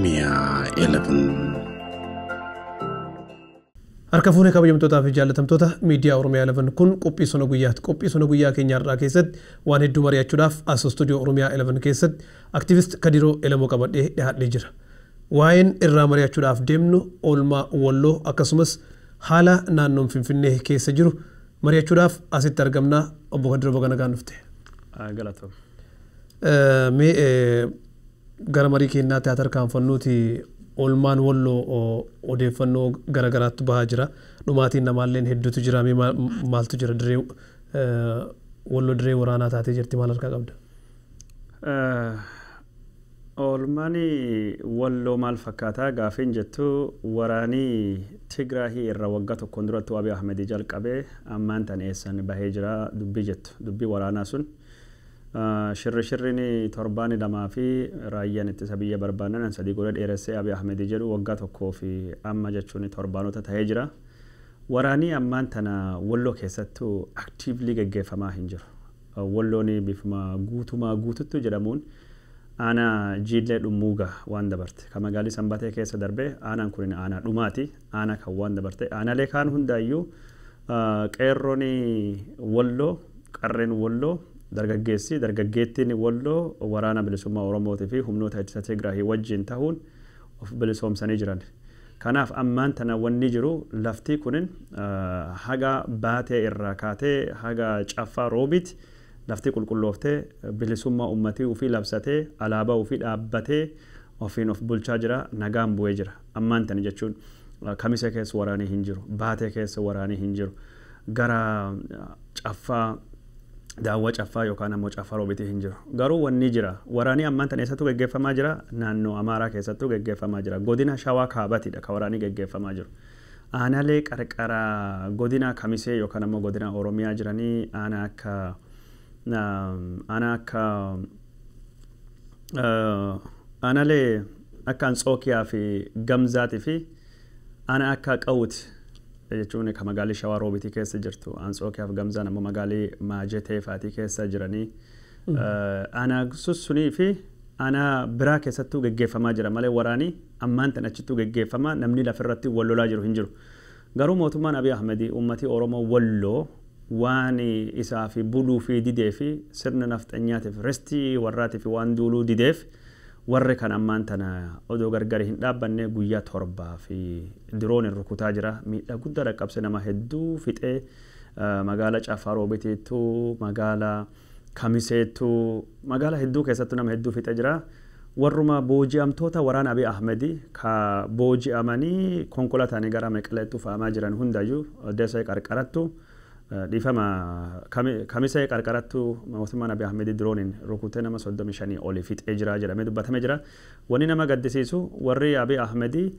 Oromiyaa 11. Harka fuunee kabajamtootaa fi jaallatamtoota miidiyaa Oromiyaa 11 kun qophii sona guyyaati. Qophii sona guyyaa keenya har'aa keessatti waan hedduu mari'achuudhaaf as istuudiyoo Oromiyaa 11 keessatti aktiivist Kadiroo Elemoo qabadhee dhiyaadhee jira. Waa'een irraa mari'achuudhaaf deemnu oolmaa Walloo akkasumas haala naannoon Finfinnee keessa jiru mari'achuudhaaf asitti argamna. Obbo Kadiroo, baga nagaan dhufte. Galatoom. Mee gara marii keenyaatti haa tarkaanfannuuti. Oolmaan Walloo odeeffannoo garaagaraatti bahaa jira. Dhumaatiin namaalleen hedduutu jira. Mee maaltu jira? Dirree Walloo dirree waraanaa taatee jirti, maal harkaa qabda? Oolmaan Walloo maal fakkaataa gaafiin jettu, waraanii Tigraahii irra waggaa tokkoon duratti Abiy Ahmedii jalqabee ammaan tan eessan bahee jira dubbii jettu, dubbii waraanaa sun. Shirri shirriin torbaani lamaa fi raayyaan ittisa biyya barbaadan sadii godhe dheeressee Abiy Ahmedii jedhu waggaa tokkoo fi amma jechuun torbaanota ta'ee jira. Waraanii ammaan tana Walloo keessattuu actively geggeeffamaa hin jiru. Walloon bifuma guutumaa guututtu jedhamuun aanaa Jiillee Dhummuugaa waan dabarte. Kan magaalii Sanbatee keessa darbee aanaan kun aanaa dhumaati. Aanaa kan waan dabarte. Aanaalee kaan hundaayyuu qeerroon Walloo, qarreen Walloo, dargaggeessi dargaggeettiin Walloo waraana bilisummaa Oromootii fi humnoota ittisa Tigraahii wajjin ta'uun of bilisoomsanii jiran. Kanaaf ammaan tana wanni jiru lafti kunin haga Baatee irraa kaatee haga Caffaa Roobiiti lafti qulqullooftee bilisummaa uummatii ofii labsatee alaabaa ofii dhaabbatee ofiin of bulchaa jira, nagaan bu'ee jira. Ammaan tana jechuun Kamisee keessa waraanii hin jiru, Baatee keessa waraanii hin jiru, gara Caffaa, Daawwa Caffaa yookaan ammoo Caffaa Roobitii hin jiru. Garuu wanni jira, waraanii ammaan tana eessattuu geggeeffamaa jira? Naannoo Amaaraa keessattuu geggeeffamaa jira. Godina Shawaa Kaabatiidha kan waraanii geggeeffamaa jiru. Aanaalee qarqara godina Kamisee yookaan ammoo godina Oromiyaa jiranii, aanaa akka aanaalee akka Anxookiyaa fi Gamzaatii fi aanaa akka Qawuti jechuun kan magaalii Shawaa Roobitii keessa jirtu. Anxookiyaa fi Gamzaan ammoo magaalii Maajetee faatii keessa jiranii, aanaa sussunii fi aanaa biraa keessattuu geggeeffamaa jira malee waraanii ammaan tan achittuu geggeeffamaa namni lafirratti wal lolaa jiru hin jiru. Garuu mootummaan Abiy Ahmedii uummatii Oromoo Walloo waan isaa fi buluu fi didee fi sirna nafxanyaatiif restii warraatiif waan duuluu dideef, warri kan ammaan tana odoo gargari hin dhaabbanne guyyaa 7 fi diroon rukutaa jira. Miidhaa guddaa dhaqqabse, nama hedduu fixee, magaala Caffaa Roobitiittuu, magaala Kamiseettuu, magaala hedduu keessattuu nama hedduu fixee jira. Warruma booji'amtoota waraana Abiy Ahmedii ka booji'amanii konkolaataanii gara Meqaleettuu fe'amaa jiran hundayyuu Desee qarqarattu, dhiifama, Kamisee qarqarattu mootummaan Abiy Ahmedii dirooniin rukutee nama 35 olii fixee jira jedhamee dubbatamee jira. Wanni nama gaddisiisu warri Abiy Ahmedii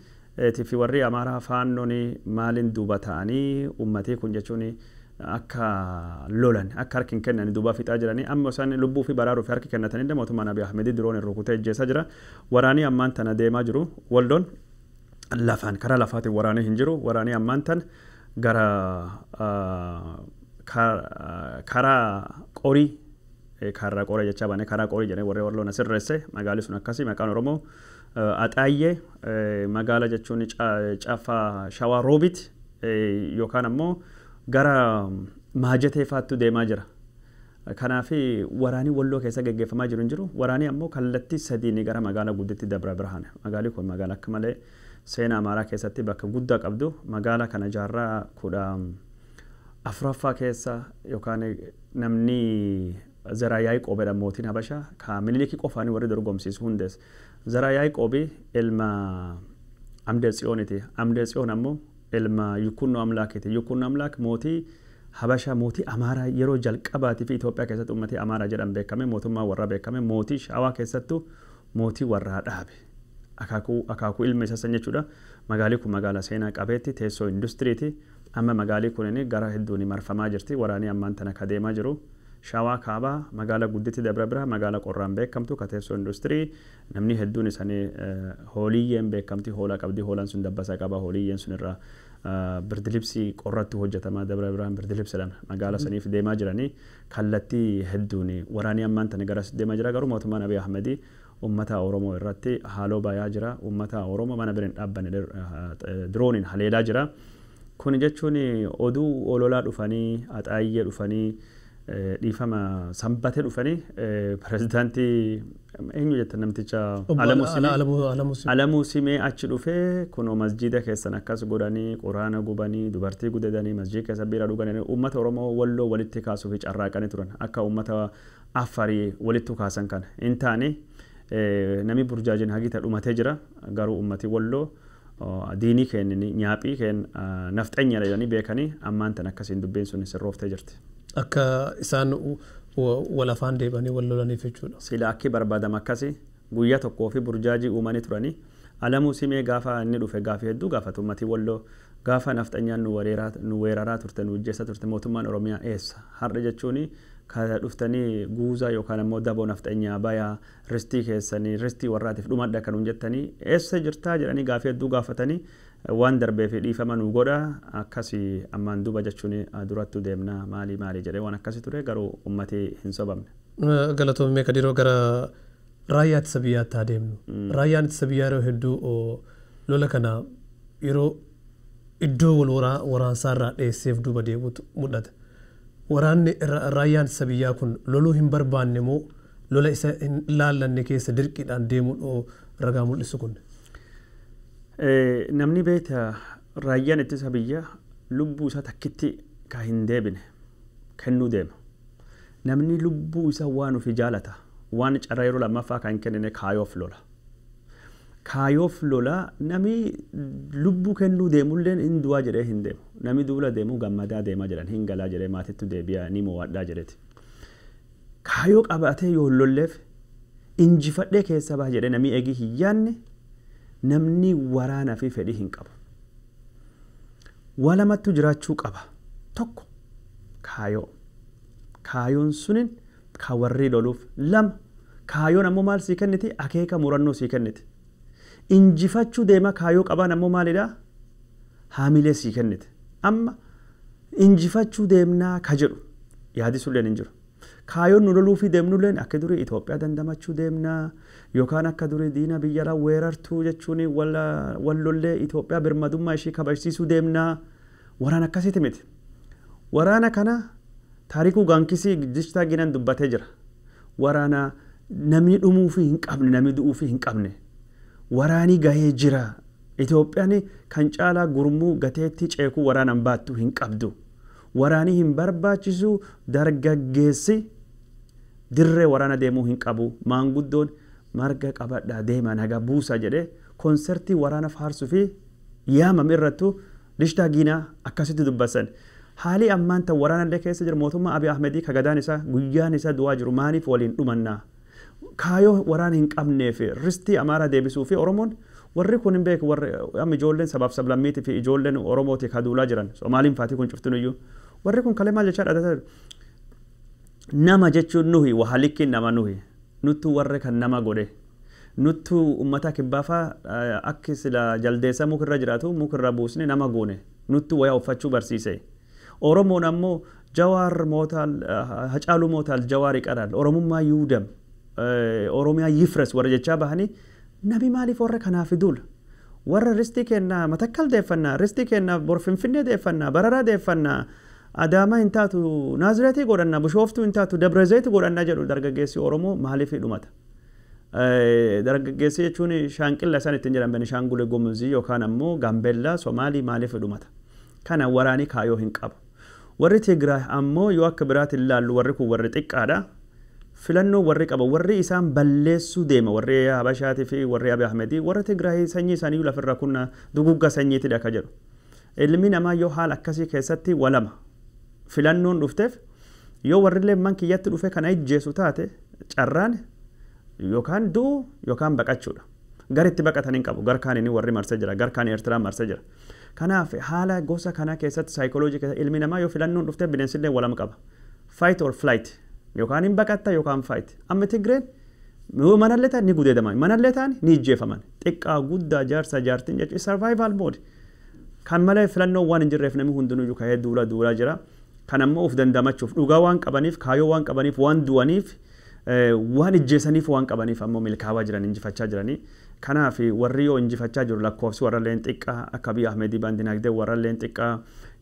fi warri Amaaraa Faannoon maaliin duuba ta'anii uummatii kun jechuun akka lolan akka harki hin kennan duuba fixaa jiranii, amma isaan lubbuu fi baraaruu fi harki kennatanii mootummaan Abiy Ahmedii dirooniin rukutee ajjeesaa jira. Waraanii ammaan tana deemaa jiru Walloon lafaan karaa lafaatiin waraanii hin jiru. Waraanii ammaan tan gara karaa Qorii, karaa Qorii jechaa baane, karaa Qorii jedhee warri Walloon asirreesse. Magaalli sun akkasii maqaan Oromoo Axaayyee, magaala jechuun Caffaa Shawaa Roobit yookaan ammoo gara Maajetee faattu deemaa jira. Kanaaf waraanii Walloo keessa geggeeffamaa jiru hin jiru. Waraanii ammoo kallattii sadiin gara magaalaa gudditti Dabra Birhaan. Magaalli kun magaalaa akka malee seenaa Amaaraa keessatti bakka guddaa qabdu. Magaalaa kana jaarraa 14ffaa keessa yookaan namni Zaraa Yaaqoob jedhamu, mootiin Habashaa ka Minilikii qofaanii warri dorgomsiisu hundeesse. Zaraa Yaaqoobi ilma Amdee Tsiyooniti. Amdee Tsiyoon ammoo ilma Yukunnoo Amlaakiti. Yukunnoo Amlaak mootii Habashaa, mootii Amaaraa yeroo jalqabaatii fi Itoophiyaa keessatti uummatii Amaaraa jedhan beekame, mootummaa warraa beekame, mootii Shawaa keessattuu mootii warraa dhaabe. Akaakuu ilma isa san jechuudha. Magaalli kun magaalaa seenaa qabeetti, teessoo industiriiti. Amma magaalli kun gara hedduun marfamaa jirti. Waraanii ammaan tana ka deemaa jiru. Shawaa Kaabaa, magaalaa gudditti Dabra Birhaa, magaalaa qorraan beekamtu, ka teessoo industirii, namni hedduun isaanii hooliyyeen beekamti, hoolaa qabdi, hoolaan sun dabbasaa qaba, hooliyyeen sun irraa birdilibsii qorratti hojjetama, Dabra Birhaan birdilibsidhaan magaala saniif deemaa jiranii. Kallattii hedduun waraanii ammaan tana garas deemaa jira. Garuu mootummaan Abiy Ahmedii Uummata Oromoo irratti haaloo bayaa jira. Uummata Oromoo mana bira hin dhaabbanne dirooniin haleelaa jira. Kun jechuun oduu ololaa dhufanii, axaayyee dhufanii, dhiifama sanbatee dhufanii, pirezidaantii eenyu jettan namticha Alamuu Simee achi dhufee kunoo masjiida keessan akkas godhanii, quraana gubanii, dubartii gudedanii, masjiida keessa biira dhuganii, uummata Oromoo Walloo walitti kaasuuf carraaqanii turan. Akka uummata Affarii walitti kaasan kana hin taane, namni burjaajiin hagita dhumatee jira. Garuu uummati Walloo diinii keenya nyaaphii keenya nafxanya jedhanii beekanii ammaan tan akkasiin dubbiin sun sirrooftee jirti. Akka isaan wal afaan deebanii wal lolaniif jechuudha. Sila akki barbaadama akkasi guyyaa tokkoo fi burjaajii uumanii turanii. Alamuu Simee gaafa inni dhufe gaafii hedduu gaafatu uummatii Walloo: gaafa nafxanyaan nu weeraraa turte, nu ijjeessaa turte, mootummaan Oromiyaa eessa har'a jechuun ka dhuftanii guuzaa yookaan ammoo daboo nafxanyaa bayaa, ristii keessanii ristii warraatiif dhumadha kan nuun jettanii, eessa jirtaa jedhanii gaafii hedduu gaafatanii, waan darbee fi dhiifama nu godha, akkasii ammaan duuba jechuun durattu deemna maalii maalii jedhee waan akkasii ture, garuu uummatii hin sobamne. Galatoomii Kadiroo, gara raayyaa ittisa biyyaatti haa deemnu. Raayyaan ittisa biyyaa yeroo hedduu lola kana yeroo iddoo wal waraansaa irraa dheesseef duuba deemuutu mul'ata. Waraanni raayyaan ittisa biyyaa kun loluu hin barbaanne moo lola isa hin laallanne keessa dirqiidhaan deemuun ragaa mul'isu kun? Namni beekta, raayyaan ittisa biyyaa lubbuu isaa takkitti ka hin deebine kennuu deema. Namni lubbuu isaa waan ofii jaalata, waan carraa yeroo lammaffaa kan hin kennine kaayoof lola. Kaayoof lola. Namni lubbuu kennuu deemulleen hin du'aa jedhee hin deemu. Namni duula deemu gammadaa deemaa jedhan, hin galaa jedhee, maatittu deebi'a, ni mo'adhaa jedheeti. Kaayoo qabatee yoo hin lolleef, injifadhee keessa baha jedhee namni eegii hin yaanne, namni waraanaa fi fedhii hin qabu. Waa jiraachuu qaba. Tokko kaayoo. Kaayoon sunin kan warri loluuf. Lama, kaayoon ammoo maal sii kenniti? Akeeka murannoo sii kenniti. Injifachuu deema kaayoo qabaan ammoo maalidhaa? Haamilee sii kenniti. Amma injifachuu deemnaa ka jedhu yaadi sulleen hin jiru. Kaayoon nu loluu fi deemnulleen akka durii Itoophiyaa dandamachuu deemnaa yookaan akka durii diina biyya alaa weerartuu jechuun wal lollee Itoophiyaa birmadummaa ishii kabajsiisuu deemnaa, waraana akkasiiti miti. Waraana kana taarikuu gaankisii jishtaa ginan dubbatee jira. Waraana namni dhumuu fi hin qabne, namni du'uu fi hin qabne. Waraani gahee jira. Itoophiyaan kan caalaa gurmuu gateetti ceekuu waraanaan baattu hin qabdu. Waraani hin barbaachisu, dargaggeessi dirree waraana deemuu hin qabu. Maanguddoon marga qabadhaa deema, naga buusa jedhee konsertii waraana faarsuu fi yaamame irrattu dishtaa giinaa akkasitti dubbasan. Haali ammaan tan waraana illee keessa jiru, mootummaa Abiy Ahmedii kagadaan isaa guyyaan isaa du'aa jiru, maaliif waliin dhumannaa? Kaayoo waraana hin qabnee fi ristii Amaaraa deebisuu fi Oromoon warri kun hin beeku, warri amma ijoolleen sabaaf sablammiitii fi ijoolleen Oromooti ka duulaa jiran Somaaliin faatii kun cuftinuyyuu warri kun kalee maal jechaa dhaadhataa jiru? Nama jechuun nuhi wahalikkiin nama nuhi nuttu warri kan nama godhe, nuttu ummata kibbaafaa akki sila jaldeessa mukarra jiraatu mukarra buusne nama goone, nuttu wayaa uffachuu barsiise. Oromoon ammoo Jawaar mootaal, Hacaaluu mootaal, Jawaar ይቀራል, Oromummaa ይውደም, Oromiyaa ይፍረስ warra jechaa bahanii, nami maaliif warra kanaaf duula? Warra ristii kennaa Matakkal deeffannaa, ristii kennaa bor Finfinnee deeffannaa, Bararaa deeffannaa, Adaamaa hin taatu Naazireetii godhannaa, Bishooftuu hin taatu Dabrezeeti godhannaa jedhu, dargaggeessi Oromoo maaliif dhumata? Dargaggeessi jechuun shaanqilla isaan ittiin jedhan Benishaangul Gumuzii yookaan ammoo Gaambeellaa, Somaalii maaliif dhumata? Kana waraanii kaayoo hin qabu. Warri Tigraay ammoo yoo akka biraatti ilaallu, warri kun warri xiqqaadha. Filannoo warri qaba, warri isaan balleessuu deema, warri Habashaatii fi warri Abiy Ahmedii, warri Tigraay sanyii isaanii lafarra kunna dugugga sanyiitidha ka jedhu. Ilmi namaa yoo haala akkasii keessatti walama filannoon dhufteef, yoo warri man kiyyatti dhufe kana ijjeessu taate, carraan yookaan du'u yookaan baqachuudha. Gar itti baqatan hin qabu. Gar kaan warri marsee jira. Gar kaan Eertiraan marsee jira. Kanaaf haala gosa kanaa keessatti, saayikooloojii keessatti, ilmi namaa yoo filannoon dhufte bineensillee walama qaba. Fight or flight. Yookaan hin baqatta yookaan fight. Amma Tigreen manallee ta'an ni gudeedaman. Manallee ta'an ni ijjeefaman. Xiqqaa guddaa, jaarsa jaartiin jechuun survival mode. Kan malee filannoon waan hin jirreef namni hundinuu ka'ee duula duulaa jira. Kan ammoo of dandamachuuf dhugaa waan qabaniif, kaayoo waan qabaniif, waan du'aniif Waan ijjeessaniif waan qabaniif ammoo milkaa'aa jiran injifachaa jiranii. Kanaaf warri yoo injifachaa jiru lakkoofsi warra leen xiqqaa akka Abiy Ahmedii baandinaagdee warra leen xiqqaa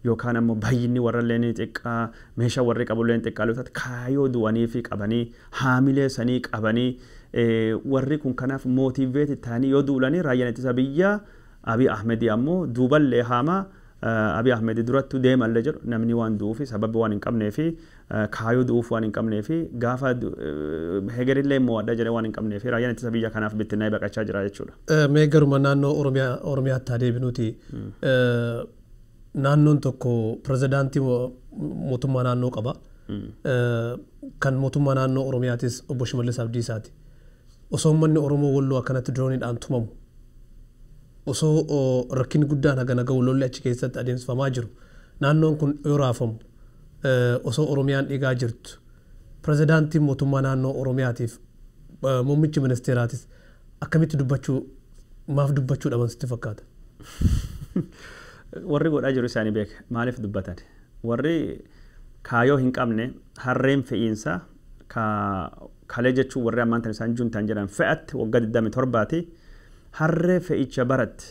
yookaan ammoo baay'inni warra leen xiqqaa meeshaa warri qabu leen xiqqaa yoo taate kaayoo du'anii fi qabanii haamilee sanii qabanii warri kun kanaaf mootiiveeti ta'anii yoo duulanii raayyaan ittisa biyyaa Abiy Ahmedii ammoo duuballee haamaa Abiy Ahmedii durattu deemallee jedhu namni waan du'uufi sababi waan hin qabnee fi kaayoo du'uuf waan hin qabnee fi gaafa hegerillee mo'adha jedhee waan hin qabnee fi raayyaan ittisa biyya kanaaf bittinnaa'ee baqachaa jira jechuudha. Mee garuma naannoo Oromiyaatti haa deebinuuti. Naannoon tokko pirezidaantii mootummaa naannoo qaba. Kan mootummaa naannoo Oromiyaatis obbo Shimallis Abdiisaati. Osoo uummanni Oromoo Walloo akkanatti dirooniidhaan tumamu osoo rakkinni guddaan hagana gahu lolli achi keessatti adeemsifamaa jiru naannoon kun yoo raafamu osoo Oromiyaan dhiigaa jirtu pirezidaantiin mootummaa naannoo Oromiyaatiif muummichi ministeeraatis akkamitti dubbachuu maaf dubbachuu dhaban sitti fakkaata? Warri godhaa jiru isaanii beeka maaliif dubbatan warri kaayoo hin qabne harreen fe'iinsa kalee jechuun warri ammaan tan isaan juntaan jedhan fe'atte waggaa 27ti harree fe'icha baratti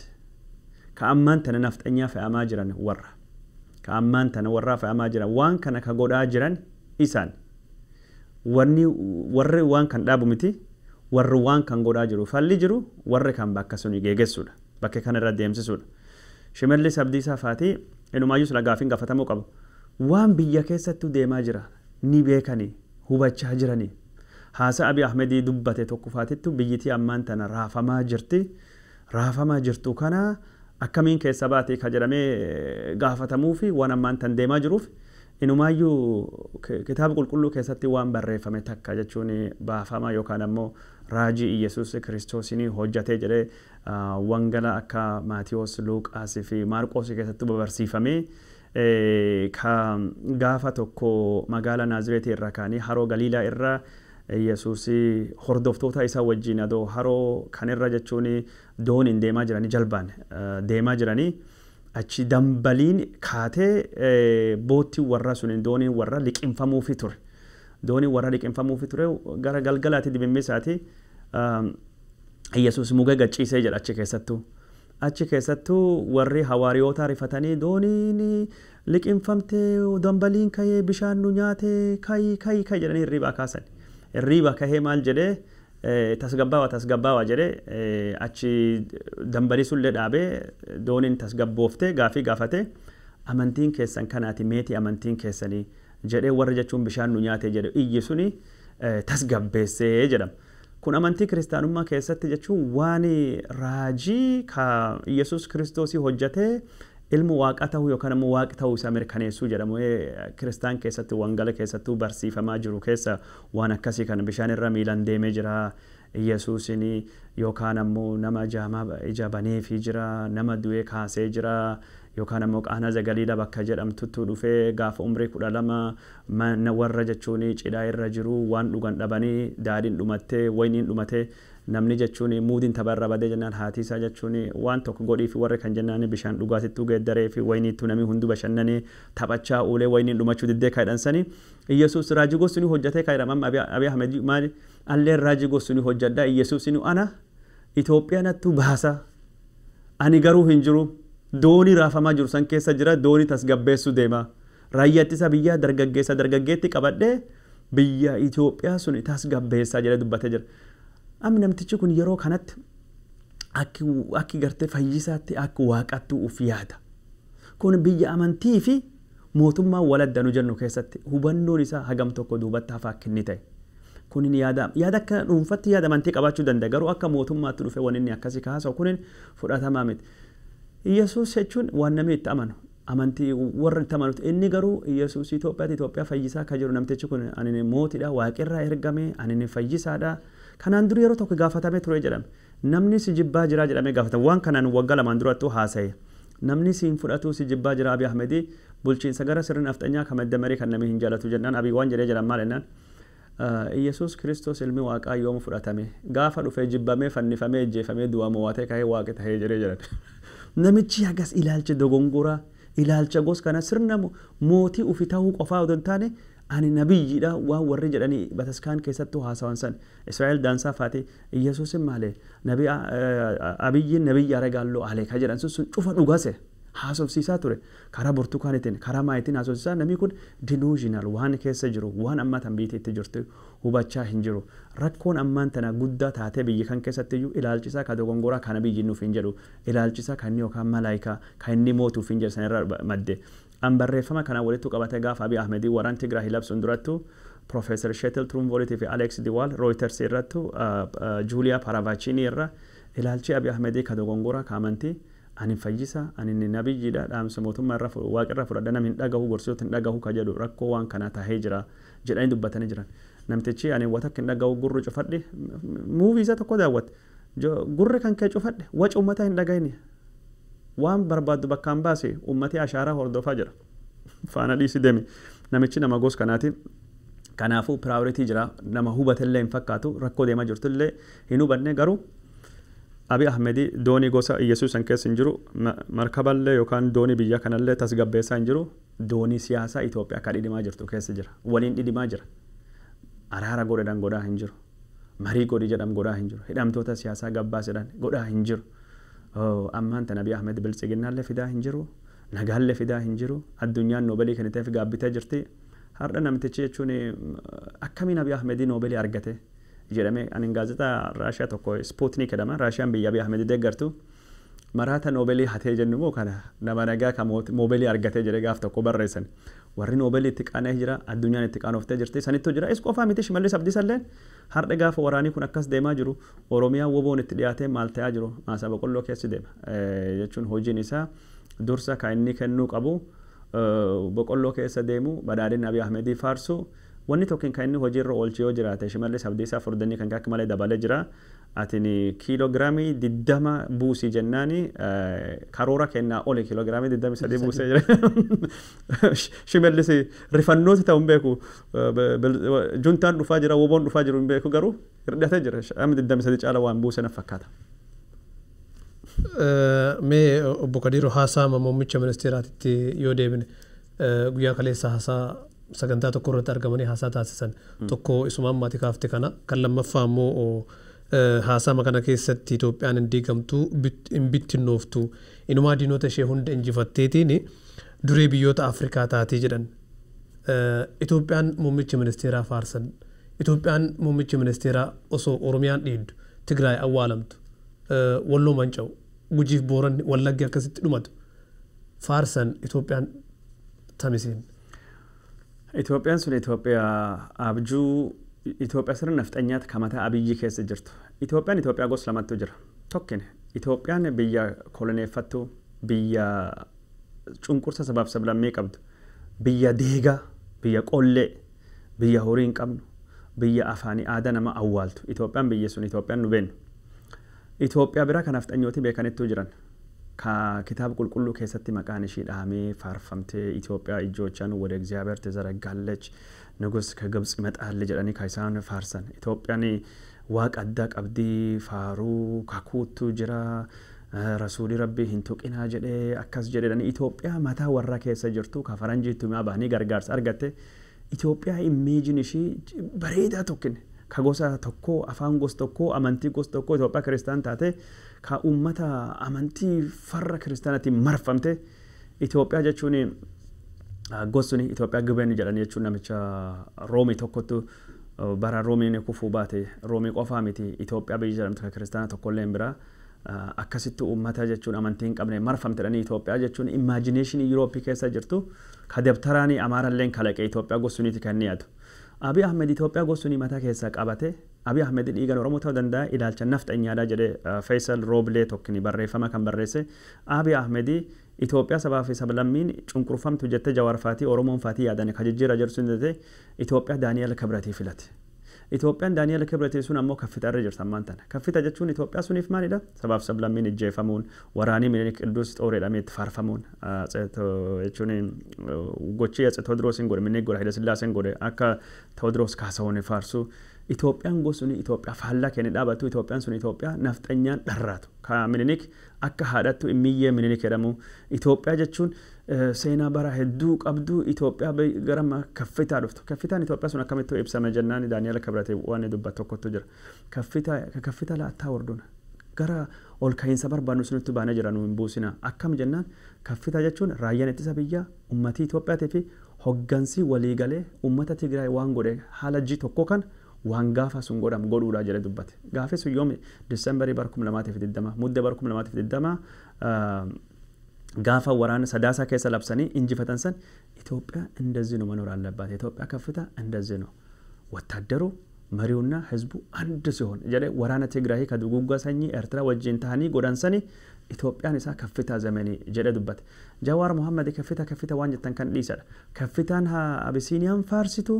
ka ammaan tana nafxanyaa fe'amaa jiran warra ka ammaan tana warraa fe'amaa jiran waan kana ka godhaa jiran isaan wanni warri waan kan dhaabu miti warri waan kan godhaa jiru falli jiru warri kan bakka suni geeggessuudha bakka kana irra deemsisuudha. Shimallis Abdiisaa faatii inumaayyuu sila gaafiin gaafatamuu qabu waan biyya keessattuu deemaa jira ni beekanii hubachaa jiranii. Haasaa Abiy Ahmedii dubbate tokko faatittu biyyitii ammaan tana raafamaa jirti. Raafamaa jirtu kana akkamiin keessa baate ka jedhamee gaafatamuu fi waan ammaan tan deemaa jiruuf inumaayyuu kitaaba qulqulluu keessatti waan barreeffame takka jechuun baafama yookaan ammoo raajii Iyyasuus Kiristoosiin hojjatee jedhee wangala akka Maatiyoos, Luuqaas fi Maarqoos keessatti barsiifamee ka gaafa tokko magaalaa Naazireetii irraa ka'anii haroo Galiilaa irraa Yesuus hordoftoota isaa wajjin adoo haroo kanirra jechuun dooniin deemaa jiranii jalbaan deemaa jiranii achi dambaliin kaatee boottiin warra sun dooniin warra liqinfamuufi ture. Dooniin warra liqinfamuufi ture gara galgalaatti dibimmisaati Yesuus muka gachiisee jedha achi keessattuu. Achi keessattuu warri hawaariyoota rifatanii dooniin liqinfamtee dambaliin ka'ee bishaan nu nyaatee kayi kayi kayi jedhanii hirribaa kaasan. Hirriba kahee maal jedhee tasgabbaawaa tasgabbaawaa jedhee achi dambalii sullee dhaabee dooniin tasgabbooftee gaafii gaafatee amantiin keessan kanaati meetii amantiin keessanii jedhee warra jechuun bishaan nu nyaate jedhe iyyi suni tasgabbeessee jedhama. Kun amantii kiristaanummaa keessatti jechuun waan raajii ka Yesuus Kiristoosii hojjetee ilmu waaqa ta'uu yookaan ammoo waaqi ta'uu isaa mirkaneessuu jedhamu kiristaan keessatti wangala keessattuu barsiifamaa jiru keessa waan akkasii kana bishaan irra miilaan deemee jira Yesuusin yookaan ammoo nama jaamaa ija baneefii jira nama du'ee kaasee jira yookaan ammoo Qaanaa Galiilaa bakka jedhamtutti dhufee gaafa umrii 12 mana warra jechuun cidhaa irra jiru waan dhugan dhabanii daadhiin dhumattee wayniin dhumatee namni jechuun muudiin tabarra badee jennaan haati isaa jechuun waan tokko godhii fi warri kan jennaan bishaan dhugaatittuu geeddaree fi wayniittuu namni hundi bashannanee taphachaa oolee wayniin dhumachuu diddee kaadhansanii Iyyasuus raajii gosti hojjetee kaadhama amma Abiy Ahmed maali alleen raajii gosti hojjedha Iyyasuus ana Itoophiyaa nattu baasa ani garuu hin jiru doonii raafamaa jiru san keessa jira doonii tasgabbeessuu deema raayyaa ittisa biyyaa dargaggeessa dargaggeetti qabadhee biyya Itoophiyaa sun tasgabbeessaa jedhee dubbatee jira. Amma namtichi kun yeroo kanatti akki gartee fayyisaatti akka waaqatti uf yaada. Kun biyya amantii fi mootummaa waladdanuu jennu keessatti hubannoon isaa hagam tokko duubatti hafaa akka inni ta'e. Kun yaada akka dhuunfatti yaada amantii qabaachuu danda'a garuu akka mootummaatti dhufe waan inni akkasii kaasa'u kun fudhatamaa miti. Iyyasuus jechuun waan namni itti amanu amantii warra itti amanutti inni garuu Iyyasuus Itoophiyaatti Itoophiyaa fayyisaa akka jiru namtichi kun ani mootiidha waaqirraa ergame ani fayyisaadha. Kanaan dura yeroo tokko gaafatamee ture jedhame namni si jibbaa jira jedhamee gaafatame waan kanaan waggaa lamaan durattuu haasa'e namni si hin fudhatu si jibbaa jira Abiy Ahmedii bulchiinsa gara sirna nafxanyaa kan madda marii kan namni hin jaalatu jennaan Abiy waan jedhee jedhan maal jennaan Iyyasuus Kiristoos ilmi waaqaa yooma fudhatame gaafa dhufee jibbamee fannifamee ejjeefamee du'aa mo'atee ka'ee waaqi ta'ee jedhee jedhan. Namichi hagas ilaalcha dogongoraa Ilaalcha gos kana sirna mootii ufi ta'uu qofaa odoo hin taane ani nabiyyiidha waan warri jedhanii bataskaan keessattuu haasawan san Israa'el daansaa faate Iyyasuusin maale nabi Abiyyiin nabiyyi aragaalloo alee ka jedhan sun cufa dhugase haasofsiisaa ture karaa burtukaanitiin karaa maayitiin haasofsiisaa. Namni kun delusional waan keessa jiru waan ammaa tan biyyi itti jirtu hubachaa hin jiru. Rakkoon ammaan tana guddaa taatee biyya kan keessatti iyyuu ilaalchisaa ka dogongoraa kana biyyi nuuf hin jedhu ilaalchisaa kan inni yookaan malaayikaa kan inni mootuuf hin jedhu sanirraa madde. An barreeffama kana walitti qabate gaafa Abiy Ahmedii waraan Tigraay labsuun durattu Profeesar Shetel Trumvoolitii fi Alex Diwaal Reuters irrattu Juuliyaa Paravachinii irra ilaalchi Abiy Ahmedii ka dogongoraa ka amantii ani fayyisa ani nabiyyiidha dhaamsa mootummaa irra waaqa irra fudhadha namni hin dhagahu gorsoota hin dhagahu ka jedhu rakkoo waan kanaa tahee jira jedhanii dubbatanii jiran. Namtichi ani wata hin dhagahu gurru cufadhe muuvii isaa tokko daawwatte gurri kan kee cufadhe waca uummataa hin dhagahini waan barbaaddu bakkaan baase uummatee ashaaraa hordofaa jira. Faana dhiisi deemi namichi nama gos kanaati. Kanaafuu piraayoritii jira nama hubatellee hin fakkaatu rakkoo deemaa jirtullee hin hubanne garuu Abiy Ahmedii doonii gosa Iyyasuus san keessa hin jiru markaballee yookaan doonii biyya kanallee tasgabbeessaa hin jiru doonii siyaasaa Itoophiyaa akka dhidhimaa jirtu keessa jira waliin dhidhimaa jira. Araara godhedhaan godhaa hin jiru marii godhi jedham godhaa hin jiru hidhamtoota siyaasaa gabbaasedhaan godhaa hin jiru. Ammaan tana Abiy Ahmed biltsiginnaallee fidaa hin jiru nagaallee fidaa hin jiru addunyaan noobelii kenniteef gaabbitee jirti. Har'a namtichi jechuun akkamiin Abiy Ahmedii noobelii argate jedhamee ani gaazexaa Raashiyaa tokko Sputnik jedhama Raashiyaan biyya Abiy Ahmed deeggartu maraata noobelii hatee jennu moo kana nama nagaa ka noobelii argatee jedhee gaaf tokko barreessan warri noobelii itti qaana'ee jira addunyaan itti qaanoftee jirti sanittu jira is qofaa miti Shimallis Abdiisalleen har'a gaafa waraanii kun akkas deemaa jiru Oromiyaa woboon itti dhiyaatee maal ta'aa jiru maasaa boqqolloo keessi deema jechuun hojiin isaa dursa kan inni kennuu qabu boqqolloo keessa deemu badhaadhina Abiy Ahmedii faarsu wanni tokko kan inni hojiirra oolchee yoo jiraate Shimallis Abdiisaa furdinni kan akka malee dabalee jira. Atini kiiloogiraamii 20 buusii jennaani karoora kennaa oli kiiloogiraamii 23 buusee jira. Shimallis rifannooti ta'u hin beeku juntaan dhufaa jira woboon dhufaa jiru hin beeku garuu hirdhatee jira amma 23 caala waan buuse na fakkaata. Mee obbo Kadiiroo haasaa muummicha ministeeraatitti yoo deebine guyyaa kaleessa haasaa sagantaa tokko irratti argamanii haasaa taasisan tokko isumaan maatii kaafte kana kan lammaffaa immoo haasaa kana keessatti Itoophiyaan hin diigamtu hin bittinnooftu inumaa diinota ishee hunda injifatteetiin duree biyyoota Afrikaa taatee jedhan. Itoophiyaan muummicha ministeeraa faarsan Itoophiyaan muummicha ministeeraa osoo Oromiyaan dhiiddu Tigraay awwaalamtu Walloo manca'u Gujiif Booranni Wallaggi akkasitti dhumatu faarsan Itoophiyaan tamisiin. Itoophiyaan sun Itoophiyaa abjuu Itoophiyaa sirna nafxanyaatti kan mataa Abiyyi keessa jirtu. Itoophiyaan Itoophiyaa gosa lamattu jira. Tokkin Itoophiyaan biyya koloneeffattu, biyya cunqursa sabaaf sablammii qabdu, biyya deegaa, biyya qollee, biyya horii hin qabnu, biyya afaanii aadaa nama awwaaltu. Itoophiyaan biyya sun Itoophiyaan nu beennu. Itoophiyaa bira kan nafxanyooti beekanittuu jiran. Ka kitaaba qulqulluu keessatti maqaan ishii dhahamee faarfamtee Itoophiyaa ijjoochaan ወደ እግዚአብሔር ትዘረጋለች ንጉስ ከግብጽ ይመጣል jedhanii ka isaan faarsan. Itoophiyaan waaqa addaa qabdii faaruu kakuuttu jira rasuulii rabbii hin tuqinaa jedhee akkas jedhanii Itoophiyaa mataa warra keessa jirtu ka faranjiitti himaa bahanii gargaarsa argatte Itoophiyaa imeejiin ishii bareedaa tokkine ka gosa tokkoo afaan gosa tokkoo amantii gosa tokkoo Itoophiyaa kiristaan taate ka uummata amantii farra kiristaanaatiin marfamte Itoophiyaa jechuun gosni Itoophiyaa gibeen jedhanii jechuun namicha Roomii tokkotu bara Roomiin kufuu baate Roomii qofaa miti Itoophiyaa biyya jedhamtu ka kiristaana tokkollee hin biraa akkasitti uummata jechuun amantii hin qabne marfamte jedhanii Itoophiyaa jechuun imaajineeshinii Yurooppii keessa jirtu ka dabtaraanii Amaaralleen kalaqe Itoophiyaa gosuniiti kan ni yaadu. Abiy Ahmed Itoophiyaa gosunii mataa keessaa qabate Abiy Ahmed dhiigan Oromoo ta'uu danda'a ilaalcha nafxanyaadhaa jedhee Faisal Rooblee tokkini barreeffama kan barreesse Abiy Ahmed Itoophiyaa sabaa fi sablammiin cunqurfamtu jettee Jawaar faatii Oromoon faatii yaadan ka jijjiirra jirtu sun jettee Itoophiyaa Daani'el Kibratii filate. Itoophiyaan Daani'el Kibratii sun ammoo kaffita irra jirti ammaan tana. Kaffita jechuun Itoophiyaa suniif maalidha? Sabaaf sablammiin ijjeefamuun, waraanii Minilik Qidduus xooreedhamee itti faarfamuun jechuun gochi Atse Tewoodiroosiin godhe, Minilik godhe, Hayila Sillaaseen godhe akka Tewoodiroos Kaasahuun faarsu. Itoophiyaan gosuni Itoophiyaa faallaa kenne dhaabatu Itoophiyaan sun Itoophiyaa nafxanyaan dharraatu. Ka Minilik akka haadhattu Immiyyee Minilik jedhamu. Itoophiyaa jechuun seenaa bara hedduu qabdu Itoophiyaa gara kaffitaa dhuftu. Kaffitaan Itoophiyaa sun akkamittuu ibsame jennaan Daani'el Kibrat waan dubbatu tokkotu jira. Kaffitaa laattaa warduna. Gara ol ka'iinsa barbaadnu sunitti baanee jira nu hin buusina. Akkam jennaan kaffitaa jechuun raayyaan ittisa biyyaa uummatii Itoophiyaatii fi hoggansi waliigalee uummata Tigraay waan godhe haala ji tokko kan waan gaafa sun godhamu godhuudha jedhe dubbate. Gaafi sun yoomi Disembarii bara 2020 muddee bara 2020 gaafa waraana Sadaasaa keessa labsanii injifatan san ኢትዮጵያ እንደዚህ ነው መኖር አለባት። ኢትዮጵያ ከፍታ እንደዚህ ነው። ወታደሩ መሪውና ህዝቡ አንድ ሲሆን jedhe waraana Tigraay ka duguuggaa sanyii Eertiraa wajjin tahanii godhan sani Itoophiyaan isaa kaffitaa zamanii jedhe dubbate. Jawaar Mohammad kaffita kaffita waan jettan kan dhiisadha. Kaffitaan Abisiiniyaan faarsitu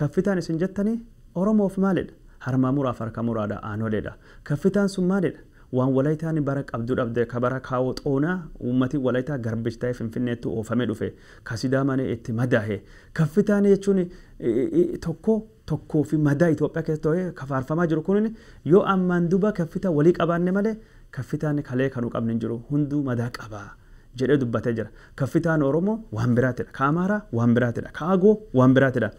kaffitaan isin jettanii Oromoof maalidha? Harmaa muraaf harka muraadha aanoleedha. Kaffitaan sun maalidha? Waan Walaytaan bara qabduu dhabde ka bara kaawoo xoonaa uummatii Walaytaa garbicha ta'ee Finfinneetti oofamee dhufe ka Sidaamaan itti madaahe. Kaffitaan jechuun tokko tokkoo fi madaa Itoophiyaa keessa ta'ee kafaarfamaa jiru kun yoo ammaan duuba kaffitaa walii qabaanne malee kaffitaan kalee kanuu qabne hin jiru hunduu madaa qabaa jedhee dubbatee jira. Kaffitaan Oromoo waan biraatidha. Ka Amaaraa waan biraatidha. Ka Agoo waan biraatidha.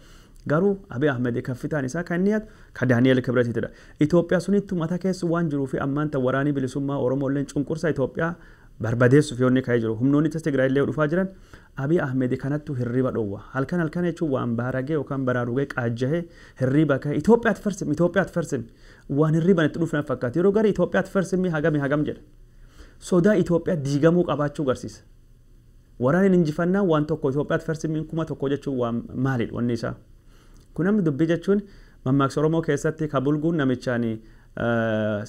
Garuu Abiy Ahmed kaffitaan isaa kan inni yaadu ka Daani'el Kibratiitidha. Itoophiyaa sunittu mata keessa waan jiruu fi ammaan tan waraanii bilisummaa Oromoo illee cunqursa Itoophiyaa barbadeessuuf yoonni ka'ee jiru. Humnoonni Tigraay illee dhufaa jiran Abiy Ahmed kanattu hirriba dhoowwa. Halkan halkan jechuun waan baaragee yookaan baraarugee qaajjahee hirriba ka'e Itoophiyaatti farsim Itoophiyaatti farsim waan hirriban itti dhufan fakkaata. Yeroo garii Itoophiyaatti farsimii hagami hagam jedha. Sodaa Itoophiyaa diigamuu qabaachuu garsiisa. Waraanni injifannaa waan tokko Itoophiyaatti farsimiin 1000 jechuun waan maalidha wanni isaa? Kun namni dubbii jechuun mammaaksa Oromoo keessatti ka bulguun namichaan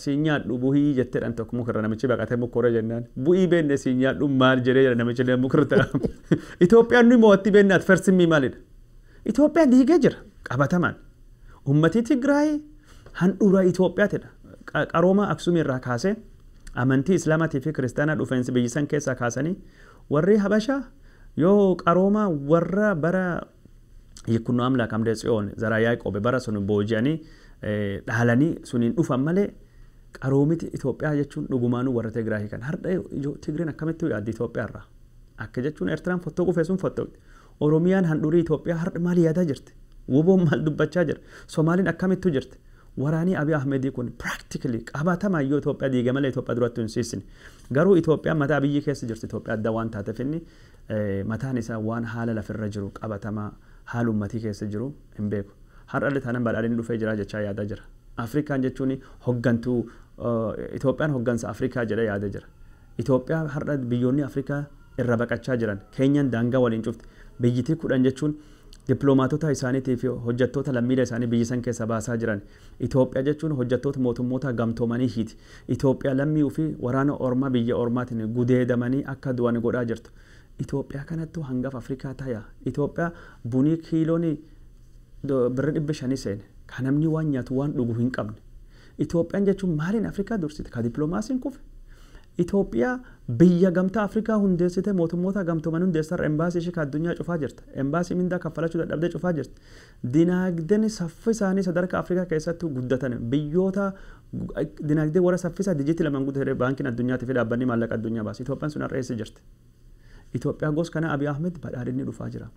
si nyaadhu bu'ii jetteedhaan tokko mukarra namichi baqatee mukorra jennaan bu'ii beenne si nyaadhu maal jedhee jedha namichi illee mukarra ta'a. Itoophiyaan nu mo'atti beenne ati farsimmii maalidha? Itoophiyaan diigee jira qabatamaan. Uummatii Tigraay handhuura Itoophiyaatidha. Qarooma Aksumii irraa kaasee amantii Islaamaatii fi Kiristaanaa dhufeensi biyyi san keessaa kaasanii warri Habashaa yoo qarooma warra bara Yikunno Amlaak Amde Tsiyoon Zaraa Yaaqoob bara sun booji'anii dhaalanii suniin dhufan malee qaroomiti Itoophiyaa jechuun dhugumaanuu warra Tigraay kan har'a Tigreen akkamittuu yaaddi Itoophiyaa irraa akka jechuun Eertiraan fottoo qufee sun fottoo Oromiyaan handhurii Itoophiyaa har'a maal yaadaa jirti? Woboon maal dubbachaa jira? Somaaliin akkamittuu jirti? Waraanii Abiy Ahmedii kun practically qabatamaa yoo Itoophiyaa diiga malee Itoophiyaa duratti hin siisine. Garuu Itoophiyaan mataa biyyi keessa jirti Itoophiyaa adda waan taateef inni mataan isaa waan haala lafirra jiru qabatamaa haala uummatii keessa jiru hin beeku. Har'allee taanaan badhaadhinni dhufee jira jechaa yaadaa jira. Afrikaan jechuun hoggantuu Itoophiyaan hoggansa Afrikaa jedhee yaadaa jira. Itoophiyaa har'a biyyoonni Afrikaa irra baqachaa jiran Keenyaan daangaa waliin cufti. Biyyitii 10 jechuun dippiloomaatota isaaniitii fi hojjettoota lammiilee isaanii biyyi san keessa baasaa jiran. Itoophiyaa jechuun hojjettoota mootummoota gamtoomanii hiiti. Itoophiyaa lammii ofii waraana ormaa biyya ormaatiin gudeedamanii akka du'an godhaa jirtu. Itoophiyaa kanattu hangafa Afrikaa ta'a. Itoophiyaa bunii kiiloon birra 500 seene. Kan namni waan nyaatu waan dhugu hin qabne. Itoophiyaan jechuun maaliin Afrikaa dursite? Ka dippiloomaasiin kufe. Itoophiyaa biyya gamtaa Afrikaa hundeessite mootummoota gamtooman hundeessarra embaasii ishee ka addunyaa cufaa jirti. Embaasii mindaa kaffalachuu dadhabdee cufaa jirti. Dinaagdeen saffisaanii sadarkaa Afrikaa keessattuu guddatan biyyoota dinaagdee warra saffisaa dijiitii 2 guddate baankiin addunyaatii fi dhaabbanni maallaqa addunyaa baase. Itoophiyaan sun har'a eessa jirti? Itoophiyaa gos kana Abiy Ahmed badhaadhinni dhufaa jira.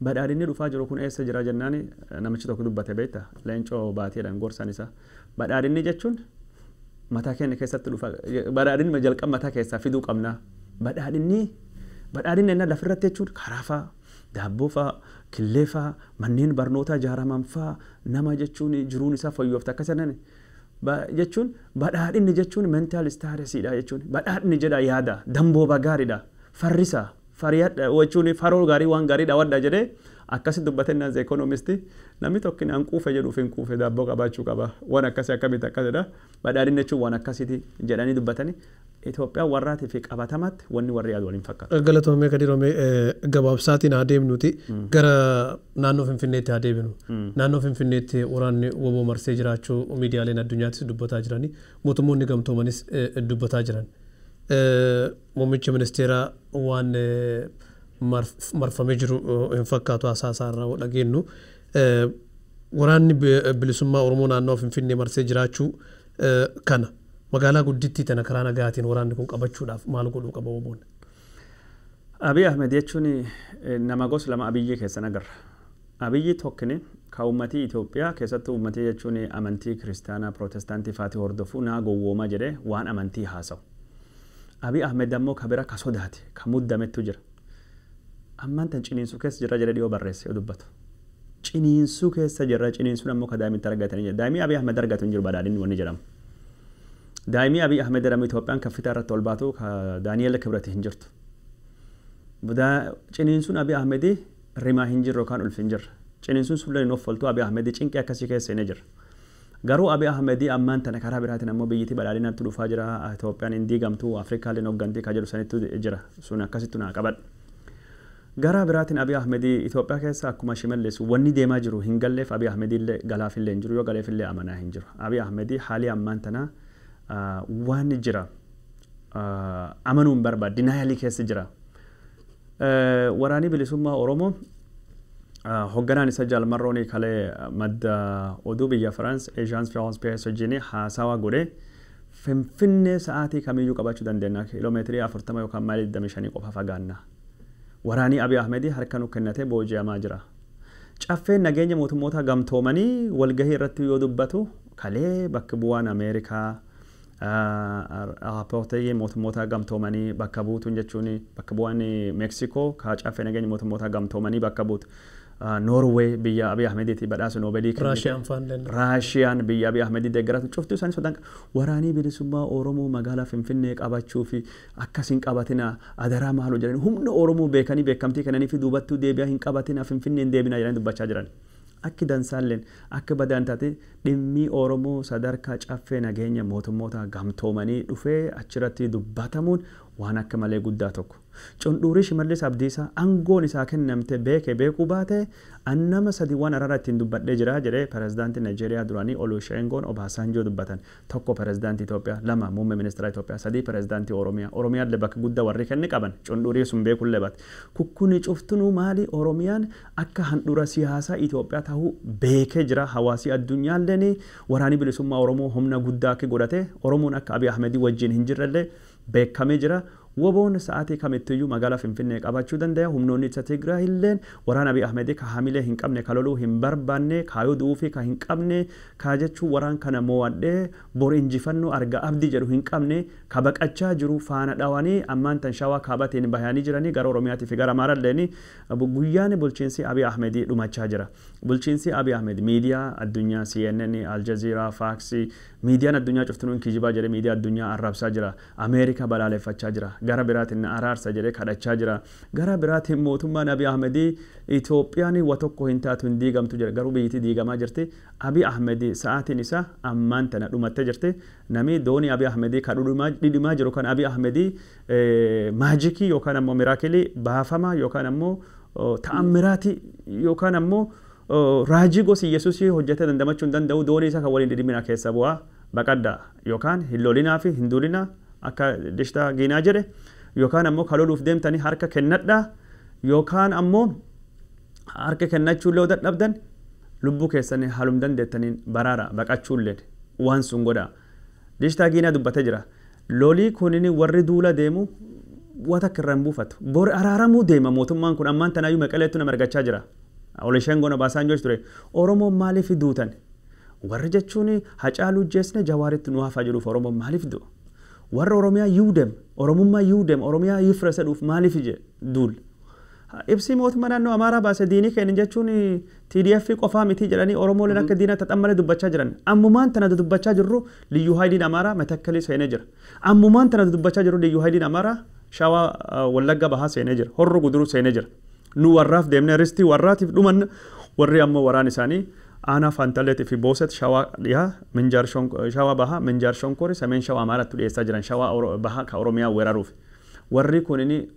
Badhaadhinni dhufaa jiru kun eessa jira jennaan namichi tokko dubbate beekta Leencoo Baatiidhaan gorsaan isaa. Badhaadhinni jechuun mataa keenya keessatti dhufa badhaadhinni jalqaba mataa keessaa fiduu qabna. Badhaadhinni inni lafirratti jechuun karaa fa'aa, daabboo fa'aa, killee fa'aa, manneen barnootaa ijaaraman fa'aa nama jechuun jiruun isaa fooyyofte akkas jennaan. Jechuun badhaadhinni jechuun mentaal istaatasiidha jechuun badhaadhinni jedha yaada dambooba gaariidha farrisa fariyadha jechuun faroo gaarii waan gaarii dhawadha jedhee akkasi dubbatennaan ze ekonomisti namni tokko an quufe jedhuuf hin quufe daabboo qabaachuu qaba waan akkasii akkamitti akkasidha badhaadhinni jechuun waan akkasiiti jedhanii dubbatanii Itoophiyaa warraatii fi qabatamaatti wanni warri yaadu waliin fakkaata. Galatoomee Kadiroomee gabaabsaatiin haa deemnuti gara naannoo Finfinneetti haa deebinu. Naannoo Finfinneetti waraanni woboo marsee jiraachuu miidiyaaleen addunyaattis dubbataa jirani mootummoonni gamtoomanis dubbataa jiran. Muummichi ministeeraa waan marfamee jiru hin fakkaatu haasaa isaa irraa dhageenyu. Waraanni bilisummaa Oromoo naannoo Finfinnee marsee jiraachuu kana magaalaa guddittii tana karaa nagaatiin waraanni kun qabachuudhaaf maal godhuu qaba WBO'n? Abiy Ahmed jechuun nama gosa lama Abiyyi keessan agarra. Abiyyi tokkini ka uummatii Itoophiyaa keessattuu uummatii jechuun amantii kiristaanaa pirootestaantii faatii hordofuu naa gowwooma jedhee waan amantii haasa'u. Abiy Ahmed ammoo ka bira ka sodaate ka muddamettu jira. Ammaan tan ciniinsuu keessa jira jedhee dhiyoo barreesse yoo dubbatu. Ciniinsuu keessa jira ciniinsuun ammoo ka daa'imitti argatanii jira. Daa'imii Abiy Ahmed argatu hin jiru badhaadhinni wanni jedhamu. Daa'imii Abiy Ahmed jedhamu Itoophiyaan kaffitaa irratti ol baatu ka Daani'eel Kibrati hin jirtu. Ciniinsuun Abiy Ahmed rimaa hin jirru yookaan ulfi hin jirre. Ciniinsuun sun hin offoltu Abiy Ahmed cinqii akkasii keessa seenee jira. Garuu Abiy Ahmed ammaan tana karaa biraatiin ammoo biyyittii badhaadhinaatti dhufaa jira. Itoophiyaan hin diigamtu Afrikaalleen hooggantii ka jedhu sanittu jira. Sun akkasittu naa qabadha. Gara biraatiin Abiy Ahmed Itoophiyaa keessa akkuma Shimallis wanni deemaa jiru hin galleef Abiy Ahmed illee galaafillee hin jiru yoo galeefillee amanaa hin jiru. Abiy Ahmed haalii ammaan tana waan jira amanuu hin barbaadu denialii keessa jira. Waraanni bilisummaa Oromoo hoogganaan isa Jaalmarroon kalee madda oduu biyya Firaans Agence France Presse wajjin haasawaa godhee Finfinnee sa'aatii kamiyyuu qabachuu dandeenya kiiloomeetirii 40 yookaan maayilii 25 qofa fagaanna. Waraanni Abiy Ahmed harka nu kennatee booji'amaa jira. Caffeen nageenya mootummoota gamtoomanii walgahii irratti yoo dubbatu kalee bakka bu'aan Ameerikaa raappoortii mootummoota gamtoomanii bakka buutuun jechuun bakka bu'aan Meeksikoo ka caffee nageenya mootummoota gamtoomanii bakka buutu. Noorweey biyya Abiy Ahmediiti badhaasa Noobeelii kennite. Raashiyaan biyya Abiy Ahmedii deeggaratu cuftuu isaanii sodaan waraanii bilisummaa Oromoo magaalaa Finfinnee qabachuu fi akkas hin qabatina adaraa maaloo jedhanii humna Oromoo beekanii beekamtii kennanii fi duubattuu deebi'aa hin qabatina Finfinnee hin deebinaa jedhanii dubbachaa jiran. Akki dansaalleen akka badaan taate dhimmi Oromoo sadarkaa caffee nageenya mootummoota gamtoomanii dhufee achirratti dubbatamuun waan akka malee guddaa tokko. Cundhuurii Shimallis Abdiisaa aangoon isaa kennamte beeke beekuu baate annama sadi waan araara ittiin dubbadhee jira jedhee pirezidaantii Naayijeeriyaa duraanii Olusegun Obasanjoo dubbatan. Tokko pirezidaantii Itoophiyaa, lama muummee ministeera Itoophiyaa, sadii pirezidaantii Oromiyaa. Oromiyaallee bakka guddaa warri kenne qaban cundhuurii sun beekullee baate. Kukkuni cuftunuu maali Oromiyaan akka handhuura siyaasaa Itoophiyaa ta'uu beekee jira. Hawaasi addunyaalleen waraanni bilisummaa Oromoo humna guddaa akka godhate Oromoon akka Abiy Ahmedii wajjin hin jirrellee beekamee jira. WBO'n sa'aatii kamittiyyuu magaalaa Finfinnee qabachuu danda'a. Humnoonni isa Tigraay illeen waraana Abiy Ahmed ka hamilee hin qabne, ka loluu hin barbaanne, kaayoo du'uu fi ka hin qabne, ka jechuun waraan kana mo'adhee bor injifannoo arga abdii jedhu hin qabne, ka baqachaa jiru faana dhawanii ammaan tan shawaa kaabatiin bahanii jiranii gara Oromiyaatii fi gara Amaaraalleen guyyaan bulchiinsi Abiy Ahmed dhumachaa jira. Bulchiinsi Abiy Ahmed miidiyaa addunyaa CNN, Al Jazeera, Fox, miidiyaan addunyaa cuftunuun kijibaa jedhee miidiyaa addunyaa arrabsaa jira. Ameerikaa balaaleffachaa jira. Gara biraatiin araarsa jedhee kadhachaa jira. Gara biraatiin mootummaan Abiy Ahmed Itoophiyaan wa tokko hin taatu hin diigamtu jira. Garuu biyyittii diigamaa jirti. Abiy Ahmed sa'aatiin isaa ammaan tana dhumattee jirti. Namni doonii Abiy Ahmed kan dhidhimaa jiru kan Abiy Ahmed maajikii yookaan ammoo miraakilii baafama yookaan ammoo ta'ammiraati yookaan ammoo raajii gosi Yesuusii hojjetee dandamachuu hin danda'u doonii isaa kan waliin dhidhimina keessa bu'aa baqadda yookaan hin lolinaa fi hin duulinaa akka dishtaa giinaa jedhe yookaan ammoo kaloluuf deemtanii harka kennadhaa yookaan ammoo harka kennachuullee dadhabdan lubbuu keessanii haalum dandeettaniin baraara baqachuullee waan sun godha. Dishtaa giinaa dubbatee jira. Lolii kunini warri duula deemu waan akka irra hin buufatu. Bor araaramuu deema mootummaan kun ammaan tanaayyuu Maqaleetti nama argachaa jira. Olusegun Obasanjoo ture. Oromoon maaliif duutan? Warri jechuun Hacaaluu jeesne Jawaaritti nu hafaa jiruuf Oromoon maaliif du'u? Warra Oromiyaa yuudem, Oromummaa yuudem, Oromiyaa yifrasa dhuuf maaliif duul? Ibsi mootummaa naannoo Amaaraa baase diinii kennin jechuun TDF qofaa miti jedhanii Oromooleen akka diinaa taxammalee dubbachaa jiran. Ammumaan tana dubbachaa jirru Liyyuu Haayiliin Amaaraa Matakkalii seenee jira. Ammumaan tana dubbachaa jirru Liyyuu Haayiliin Amaaraa Shawaa Wallagga Bahaa seenee jira. Horro Guduruu seenee jira. Nu warraaf deemnee ristii warraatiif dhuman warri ammoo waraan isaanii aanaa Fantaleetii fi Booset Shawaa dhiyaa Minjaar Shawaa Bahaa Minjaar Shonkoori Sameen Shawaa Amaaraatti dhiyeessaa jiran Shawaa Bahaa ka Oromiyaa weeraruuf. Warri kunini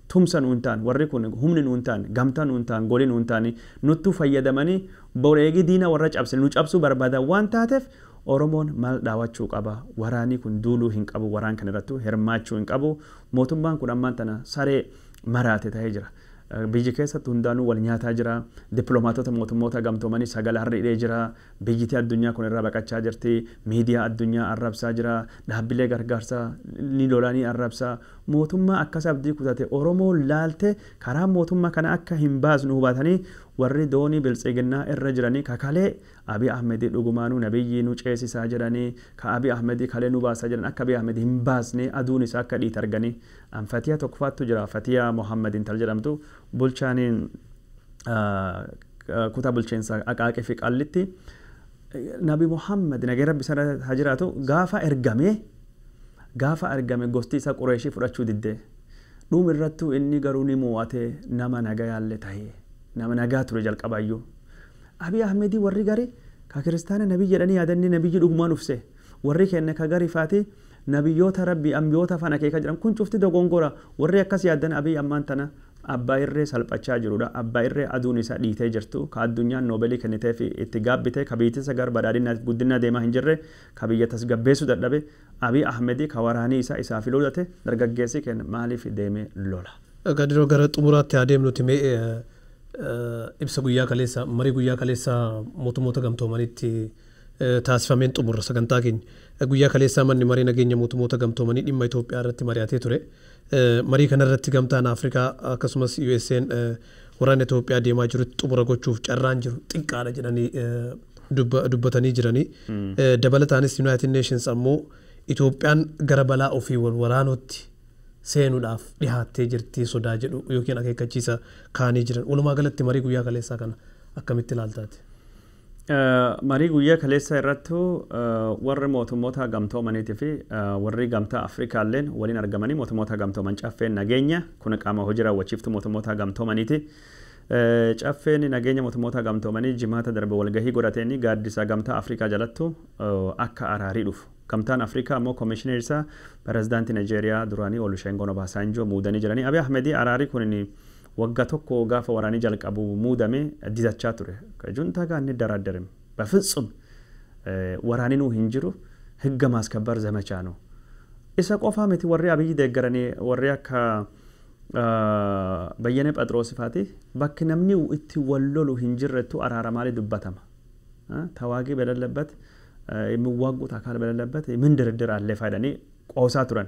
tumsa nuun ta'an warri kun humni nuun ta'an gamtaa nuun ta'an golii nuun ta'an nuttu fayyadamanii boreegii diina warra cabse nu cabsuu barbaadan waan taateef Oromoon maal dhaawachuu qaba waraanii kun duuluu hin qabu waraan kan irrattu hirmaachuu hin qabu mootummaan kun ammaan tana saree maraate ta'ee jira. Biyyi keessatti hundaanuu wal nyaataa jira. Dippiloomaatota mootummoota gamtoomanii 9 har'a hidhee jira. Biyyittii addunyaa kun irraa baqachaa jirti. Miidiyaa addunyaa arrabsaa jira. Dhaabbilee gargaarsaa ni lolanii arrabsaa. Mootummaa akkas abdii kutate Oromoon laalte karaa mootummaa kana akka hin baasnu hubatanii warri doonii biltsiginnaa irra jiranii kakalee Abiy Ahmedii dhugumaanuu nabiyyi nu ceesisaa jedhanii ka Abiy Ahmedii kalee nu baasaa jedhan akka Abiy Ahmedii hin baasne aduun isaa akka dhiite arganii. Fatiyaa tokkoffaattu jira, Fatiyaa Mohammed intal jedhamtu bulchaaniin kutaa bulchiinsa Aqaaqii fi Qallitti Nabi Muhammad nagee Rabbi sana haa jiraatu gaafa ergame gosti isaa Qureeshii fudhachuu diddee dhuma irrattuu inni garuu ni mo'ate nama nagayaallee ta'ee nama nagaa ture jalqabayyuu. Abiy Ahmedii warri gari ka kiristaana nabii jedhanii yaadanni nabiyyi dhugumaan ufse warri kenne ka gari faati nabiyyoota Rabbi ambiyoota afaan akeekaa jedhan kun cufti dogongora warri akkas yaaddan Abiy ammaan tana abbaa irree salphachaa jirudha. Abbaa irree aduun isaa dhiitee jirtu ka addunyaan noobeelii kennitee fi itti gaabbite ka biyyattii gara badhaadhinaaf guddina deemaa hin jirre ka biyya tasgabbeessuu dadhabe Abiy Ahmedii ka waraanii isaa isaaf lolate dargaggeessi kenna maaliif deemee lola. Kadiroo, gara xumuraatti adeemnuti mee ibsa guyyaa kaleessa marii guyyaa kaleessa mootummoota gamtoomanitti taasifameen xumurra sagantaa keenya. Guyyaa kaleessaa manni marii nageenya mootummoota gamtoomanii dhimma Itoophiyaa irratti mari'atee ture. Marii kanarratti gamtaan Afrikaa akkasumas USA'n waraana Itoophiyaa deemaa jirutti xumura gochuuf carraan jiru xiqqaadha jedhanii dubbatanii jiranii. Dabalataanis United Nations ammoo Itoophiyaan gara balaa ofii wal waraanuutti seenuudhaaf dhihaattee jirti sodaa jedhu yookiin akeekkachiisa kaanii jiran. Walumaa galatti marii guyyaa kaleessaa kana akkamitti ilaaltaati? Marii guyyaa kaleessaa irrattu warri mootummoota gamtoomaniitii fi warri gamtaa Afrikaalleen waliin argamanii mootummoota gamtooman caffeen nageenya kun qaama hojii raawwachiiftuu mootummoota gamtoomaniiti. Caffeen nageenya mootummoota gamtoomanii jimaata darbe walgahii godhateen gaaddisa gamtaa Afrikaa jalattu akka araarii dhufu. Gamtaan Afrikaa ammoo koomishineer isaa pirezidaantii Nijeeriyaa duraanii Olusegun Obasanjo muudanii jiranii. Abiy Ahmedii araarii kun waggaa tokko gaafa waraanii jalqabu muudame didachaa ture. ከጁንታ ጋር እንደራደርም በፍጹም waraanni nuu hin jiru ህግ ማስከበር ዘመቻ ነው። Isa qofaa miti, warri Abiyyi deeggaranii warri akka Bayyane Phexroos faati bakki namni itti wal lolu hin jirrettu araara maali dubbatama? ተዋጊ በሌለበት የሚዋጉት አካል በሌለበት ምን ድርድር አለ jedhanii qoosaa turan.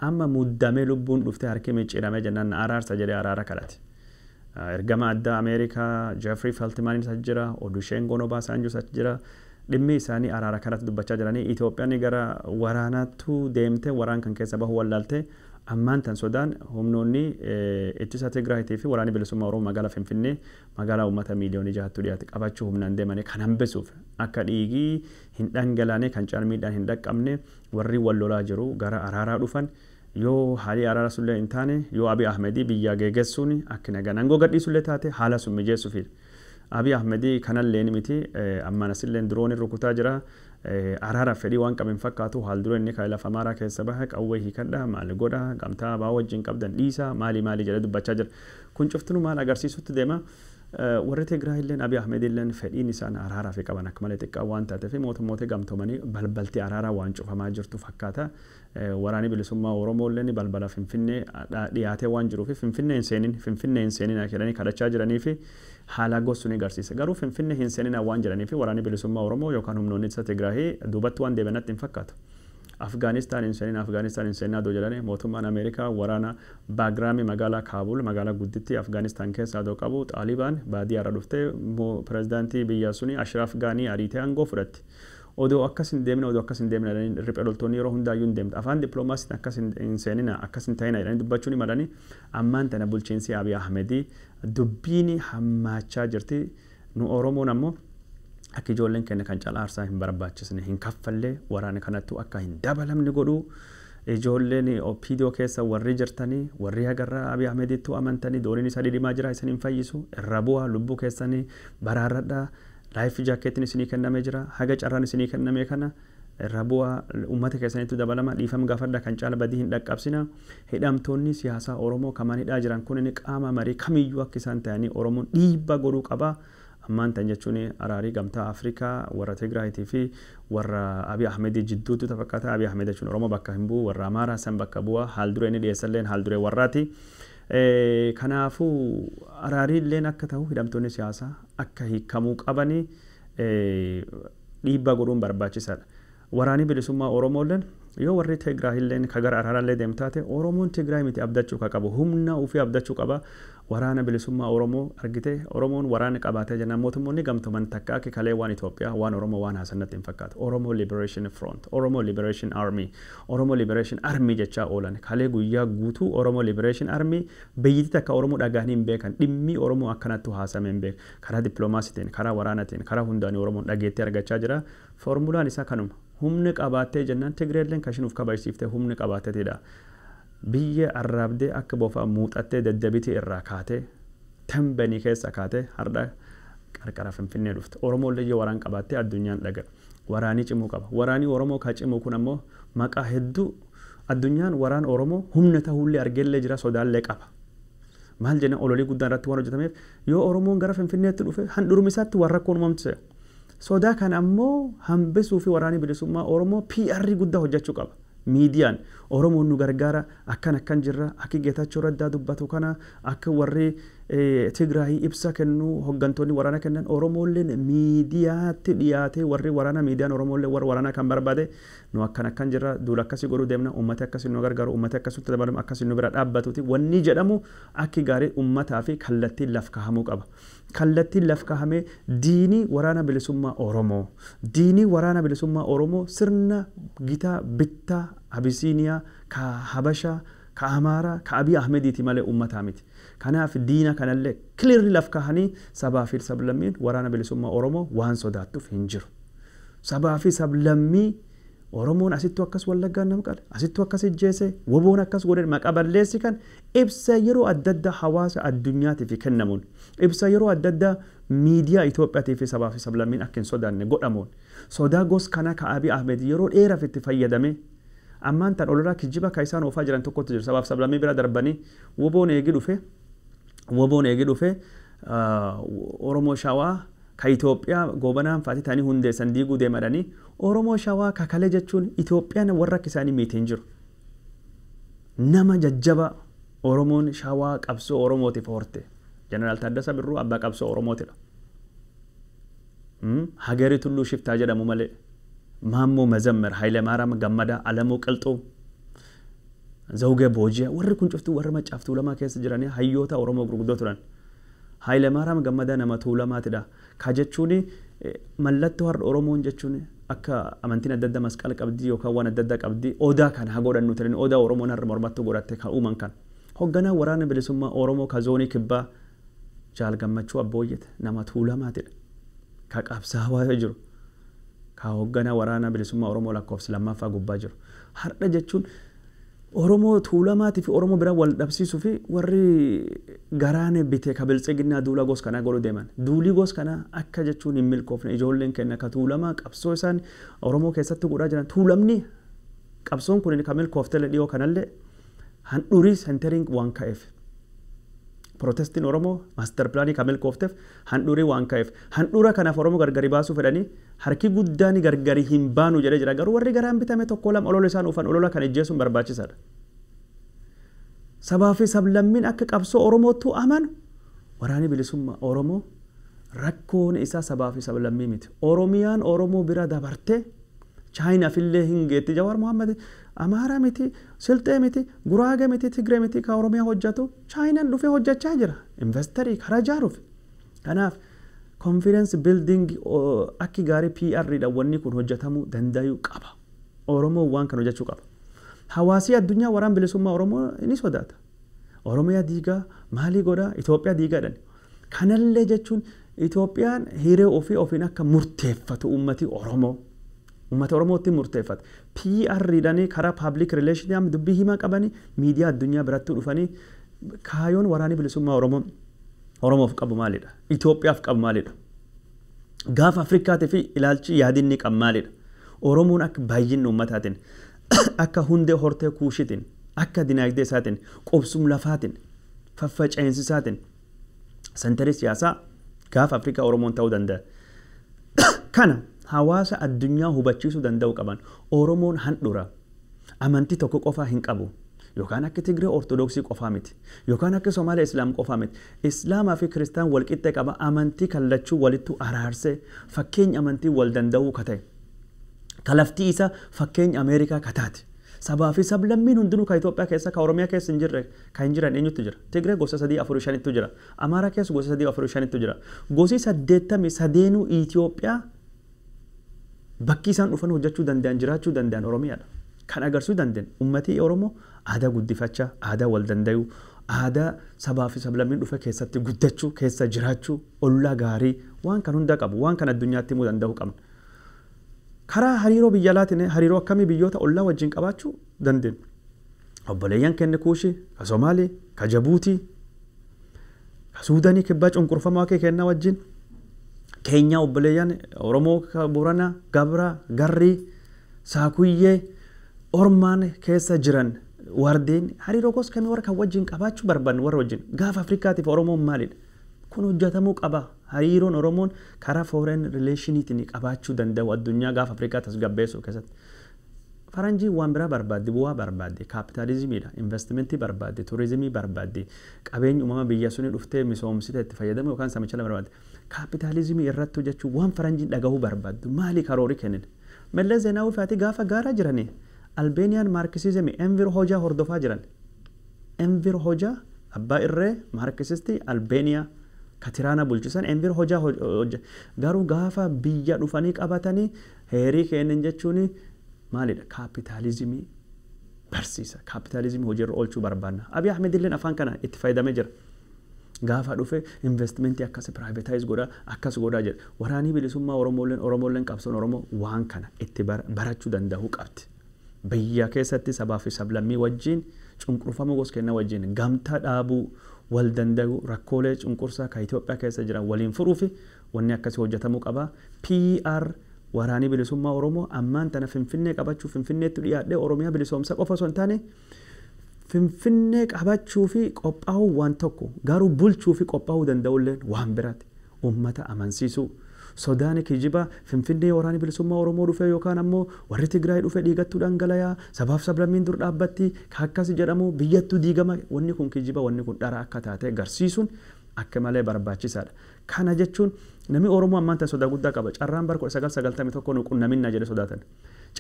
Amma muddamee lubbuun dhuftee harki micciiramee jennaan araarsa jedhee araara kadhate. Ergama addaa Ameerikaa Jeffrey Feltmanis achi jira, Olusegun Obasanjos achi jira. Dhimmi isaanii araara kanatti dubbachaa jiranii Itoophiyaan gara waraanaattu deemte waraan kan keessa bahu wallaalte ammaan tan sodaan humnoonni ittisa Tigraayitii fi waraanni bilisummaa Oromoo magaalaa Finfinnee magaalaa uummata miiliyoonii 6tti dhiyaate qabachuu humnaan deemanii kan hambisuuf akka dhiigii hin dhangalaane kan miidhaan hin dhaqqabne warri wal lolaa jiru gara araaraa dhufan yoo haalli araara sullee hin taane yoo Abiy Ahmedii biyya geeggessuun akka nagaan aangoo gadhiisullee taate haala sun mijeessuufi. Abiy Ahmedii kanallee miti ammaan asillee dirooniin rukutaa jira. Araara fedhii waan qabu hin fakkaatu haal dura inni kan lafa Amaaraa keessa bahe qawwee hiikadha maali godha gamtaa abaa wajjin qabdan dhiisa maali maali jedhee dubbachaa jira. Kun cuftinu maal agarsiisutti deema? Warri Tigraay illeen Abiy Ahmed illeen fedhiin isaan araaraa fi qaban akka malee xiqqaa waan taateef mootummoota gamtoomanii balbalti araaraa waan cufamaa jirtu fakkaata. Waraanni bilisummaa Oromoo illeen balbala Finfinnee dhiyaatee waan jiruuf Finfinnee hin seenin Finfinnee hin seenin jedhanii kadhachaa jiranii fi haala gosu ni agarsiisa. Garuu Finfinnee hin seenin waan jedhanii fi waraanni bilisummaa Oromoo yookaan humnoonni isa Tigraay duubatti waan deebi'anatti hin fakkaatu. Afgaanistaan hin seenin Afgaanistaan hin seenin adoo jedhanii mootummaan Ameerikaa waraana Baagiraamii magaalaa Kaabul magaalaa guddittii Afgaanistaan keessa adoo qabu Xaalibaan baadiyyaarra dhuftee pirezidaantii biyya suni Ashiraaf Gaanii ariitee aangoo fudhatti. Odoo akkas hin deemne odoo akkas hin deemne jedhanii riphee loltoonni yeroo hundaayyuu hin deemte. Afaan dippiloomaasiin akkas hin seenina akkas hin ta'ina jedhanii dubbachuu ni malanii ammaan tana bulchiinsi Abiy Ahmedii dubbiin hammaachaa jirti. Nu Oromoon ammoo akka ijoolleen keenya kan caalaa aarsaa hin barbaachisne hin kaffallee waraana kanattu akka hin dabalamne godhu ijoolleen OPDO keessa warri jirtanii warri agarraa Abiy Ahmedittu amantanii dooniin isaa dhidhimaa jira isin hin fayyisu irra bu'aa lubbuu keessanii baraarradhaa life jacketiin isinii kennamee jira haga carraan isinii kenname kana irra bu'aa uummata keessanitti dabalama dhiifama gaafadha kan caala badii hin dhaqqabsina hidhamtoonni siyaasaa Oromoo kamaan hidhaa jiran kun inni qaama marii kamiyyuu akka isaan ta'anii Oromoon dhiibbaa godhuu qabaa. Ammaan tan jechuun araarii gamtaa Afrikaa warra Tigraayitii fi warra Abiy Ahmedii jidduutti fakkaata. Abiy Ahmed jechuun Oromoo bakka hin bu'u warra Amaaraa san bakka bu'a haal duree inni dhiyeessalleen haal duree warraati. Kanaafuu araariilleen akka ta'u hidhamtoonni siyaasaa akka hiikamuu qabanii dhiibbaa godhuun barbaachisaadha. Waraanni bilisummaa Oromoolleen yoo warri Tigraahilleen ka gara araaraallee deemu taate Oromoon Tigraay miti abdachuu ka qabu humna ofii abdachuu qaba. Waraana bilisummaa Oromoo argite Oromoon waraana qabaatee jennaan mootummoonni gamtoman takka akka kalee waan Itoophiyaa waan Oromoo waan haasannatti hin fakkaatu. Oromoo Liberation Front, Oromoo Liberation Army, Oromoo Liberation Army jechaa oolan kalee guyyaa guutuu Oromoo Liberation Army biyyatti takka Oromoo dhagahanii hin beekan dhimmi Oromoo akkanatti haasame hin beekan karaa dippiloomaasiitiin karaa waraanaatiin karaa hundaan Oromoon dhageettee argachaa jira. Foormulaan isaa kanuma. Humni qabaattee jennaan Tigreelleen kashinuuf kabajsiiftee humni qabaatteetidha. Biyya arraabdee akka bofa muuxattee daddabitii irraa kaatee tambanii keessa kaatee har'a qarqara Finfinnee dhufte. Oromoollee yoo waraan qabaattee addunyaan dhaga. Waraanii cimuu qaba. Waraanii Oromoo ka cimu kun ammoo maqaa hedduu addunyaan waraan Oromoo humna ta'ullee argeellee jira sodaallee qaba. Maal jenna ololii guddaan irratti waan hojjetameef yoo Oromoon gara Finfinneetti dhufe handhurumisaatti waan rakkoon uumamtu. Sodaa kana ammoo hambisuu fi waraanni bilisummaa Oromoo PR guddaa hojjechuu qaba. Miidiyaan Oromoon nu gargaara akkan akkan jirra akka Geetachoo Raddaa dubbatu kana akka warri Tigraayii ibsa kennu hoggantoonni waraana kennan Oromoolleen miidiyaatti dhiyaatee warri waraana miidiyaan Oromoollee warra waraana kan barbaade nu akkan akkan jirra duula akkasii godhuu deemna uummati akkasii nu gargaaru uummati akkasitti dabalamu akkasii nu bira dhaabbatuuti wanni jedhamu akki gaarii uummataa fi kallattiin laf kahamuu qaba. Kallattiin laf kahamee diinii waraana bilisummaa Oromoo diinii waraana bilisummaa Oromoo sirna gitaa bittaa Abisiiniyaa ka Habashaa ka Amaaraa ka Abiy Ahmediiti malee uummataa miti. Kanaaf diina kanallee clearly laf kahanii sabaa fi sablammiin waraana bilisummaa Oromoo waan sodaattuuf hin jiru. Sabaa fi sablammii Oromoon asittuu akkas Wallaggaan nama qale asittuu akkas ijjeese woboon akkas godhe maqaa balleessi kan ibsa yeroo adda addaa hawaasa addunyaatiif kennamuun ibsa yeroo adda addaa miidiyaa Itoophiyaatiif sabaa fi sablammiin akka hin sodaanne godhamuun sodaa gos kana ka Abiy Ahmed yeroo dheeraaf itti fayyadame ammaan tan ololaa kijiba ka isaan oofaa jiran tokkotu jiru sabaaf sablammii bira darbanii woboon eegi dhufe Oromoo Shawaa ka Itoophiyaa goobanaan fa'aati ta'anii hundeessan diiguu deemadhanii Oromoo Shawaa kakalee jechuun Itoophiyaan warra akka isaanii miitiin jiru. Nama jajjaba Oromoon Shawaa qabsoo Oromootiif horte. Jeneraal Taaddasaa Birruu abbaa qabsoo Oromootidha. Hagerii Tulluu Shiftaa jedhamu malee Maammoo Mazammer, Hayilemaariyaam Gammadaa, Alamuu Qilxuu, Zawugee Boojiyaa warri kun cuftuu warra Maccaaf Tuulamaa keessa jiranii hayyoota Oromoo gurguddoo turan. Hayilemaariyaam Gammadaa nama Tuulamaatidha. Ka jechuun mallattoo har'a Oromoon jechuun akka amantiin adda addaa masqala qabdii yookaan waan adda addaa qabdii odaa kana haa godhannu turan odaa Oromoon har'a mormattuu godhatte kan uuman kan. Hoogganaa waraana bilisummaa Oromoo ka zoonii kibbaa Jaal Gammachuu Abbooyyete nama Tuulamaatidha. Ka qabsaawaa jiru. Ka hoogganaa waraana bilisummaa Oromoo lakkoofsa lammaffaa gubbaa jiru. Har'a jechuun Oromoo Tuulamaatii fi Oromoo bira wal dhabsiisuu fi warri garaan bitee ka biltsiginnaa duula gos kanaa godhuu deeman. Duulii gos kanaa akka jechuun hin milkoofne ijoolleen kenna ka Tuulamaa qabsoo isaan Oromoo keessatti godhaa jiran Tuulamni qabsoon kun ka milkooftele dhiyoo kanallee handhurii senteriin waan ka'eef. Protestiin Oromoo maaster pilaanii ka milkoofteef handhurii waan ka'eef. Handhuura kanaaf Oromoo gargari baasuu fedhanii harki guddaan gargari hin baanu jedhee jira. Garuu warri garaan bitame tokko lama olola isaan oofan olola kan ijjeesuun barbaachisaadha. Sabaa fi sablammiin akka qabsoo Oromoottuu amanu waraanni bilisummaa Oromoo rakkoon isaa sabaa fi sablammii miti. Oromiyaan Oromoo bira dabartee Chaayinaafillee hin geetti. Jawaar Mohaammed Amaaraa miti, Silxee miti, Guraagee miti, Tigree miti ka Oromiyaa hojjetu Chaayinaan dhufee hojjechaa jira. Investarii karaa ijaaruuf. Kanaaf confidence building akki gaarii PR dha wanni kun hojjetamuu danda'uu qaba. Oromoo waan kan hojjechuu qaba. Hawaasi addunyaa waraan bilisummaa Oromoo ni sodaata. Oromiyaa diigaa maalii godhaa Itoophiyaa diigaadhaan. Kanallee jechuun Itoophiyaan hiree ofii ofiin akka murteeffatu uummati Oromoo. Uummata Oromootti murteeffata. PR dhaan karaa public relation amma dubbii himaa qabanii miidiyaa addunyaa biratti dhufanii kaayoon waraanni bilisummaa Oromoo Oromoof qabu maalidha? Itoophiyaaf qabu maalidha? Gaafa Afrikaatii fi ilaalchi yaadinni qabu maalidha? Oromoon akka baay'inni uummataatiin akka hundee hortee kuushitiin akka dinagdee isaatiin qubsum lafaatiin faffaca'insi isaatiin sentarii siyaasaa gaafa Afrikaa Oromoon ta'uu danda'a. Kana hawaasa addunyaa hubachiisuu danda'u qaban Oromoon handhuura amantii tokko qofaa hin qabu Yookaan akka Tigree Ortodoksii qofaa miti. Yookaan akka Somaalee Islaam qofaa miti. Islaamaa fi Kiristaan wal qixxee qaba amantii kallachuu walittu araarsee fakkeenya amantii wal danda'uu ka ta'e. Kalaftii isaa fakkeenya Ameerikaa kataati. Sabaa fi sablammiin hundinuu ka Itoophiyaa keessa ka Oromiyaa keessa hin jirre ka hin jiran eenyutu jira? Tigree gosa 3 4 5 jira. Amaaraa keessa gosa 3 4 5 jira. Gosi 83 Itoophiyaa bakki isaan dhufan hojjechuu danda'an jiraachuu danda'an Oromiyaadha. Kan agarsuu danda'an uummatii Oromoo aadaa guddifachaa, aadaa wal danda'uu, aadaa sabaa fi sablammiin dhufe keessatti guddachuu, keessa jiraachuu, ollaa gaarii waan kan hunda qabu, waan kan addunyaatti himuu danda'u qabna. Karaa hariiroo biyya alaatiin hariiroo akkamii biyyoota ollaa wajjin qabaachuu dandeenya. Obboleeyyan keenya Kuushii, ka Somaalii, ka Jabuutii, ka Suudaanii kibbaa cunqurfamaa kee kennaa wajjin, Keenyaa obboleeyyan Oromoo ka Booranaa, Gabraa, Garrii, Saakuyyee, Ormaan keessa jiran wardeen hariiroo gosa kamii warra kan wajjin qabaachuu barbaannu warra wajjin gaafa Afrikaatiif Oromoon maalidha? Kun hojjetamuu qaba. Hariiroon Oromoon karaa foreign relationiitiin qabaachuu danda'u addunyaa gaafa Afrikaa tasgabbeessuu keessatti. Faranjiin waan biraa barbaaddi, bu'aa barbaaddi, kaapitaalizimiidha, investimentii barbaaddi, turizimii barbaaddi, qabeenya uumama biyya suni dhuftee misoomsite itti fayyadamu yookaan samicha lama barbaaddi. Kaapitaalizimii irratti hojjechuu waan faranjiin dhagahuu barbaaddu maali karoori kennin? Mallas Zeenaawii fa'aati gaafa gaaraa jiranii Albeeniyaan maarkisizimii Enver Hojaa hordofaa jiran. Enver Hojaa abbaa irree maarkisistii Albeeniyaa ka Tiraana bulchisan Enver Hojaa garuu gaafa biyya dhufanii qabatanii heerii kennan jechuun maalidha? Kaapitaalizimii barsiisa. Kaapitaalizimii hojiirra oolchuu barbaanna. Abiy Ahmed illeen afaan kana itti fayyadamee jira. Gaafa dhufe investimentii akkas piraayivetaayis godhaa akkas godhaa jedha. Waraanii bilisummaa Oromoolleen qabsoon Oromoo waan kana itti barachuu danda'uu qabdi. Biyya keessatti sabaa fi sablammii wajjin cunqurfama gosa kennaa wajjin gamtaa dhaabuu wal danda'uu rakkoolee cunqursaa ka Itoophiyaa keessa jiran waliin furuu fi wanni akkasii hojjetamuu qaba. PR waraanii bilisummaa Oromoo ammaan tana Finfinnee qabachuu Finfinneetti dhiyaadhee Oromiyaa bilisoomsa qofa osoo hin taane Finfinnee qabachuu fi qophaa'uu waan tokko garuu bulchuu fi qophaa'uu danda'ulleen waan biraati. Uummata amansiisuu. Sodaan kijiba Finfinnee waraanni bilisummaa Oromoo dhufe yookaan ammoo warri Tigraay dhufe dhiigattuu dhangalayaa sabaaf sablammiin dur dhaabbatti akkas jedhamu biyyattuu diigama wanni kun kijiba wanni kun dhara akka taate agarsiisuun akka malee barbaachisaadha. Kana jechuun namni Oromoo ammaan tan sodaa guddaa qaba. Carraan bara 1991 nu qunnaminna jedhe sodaatan.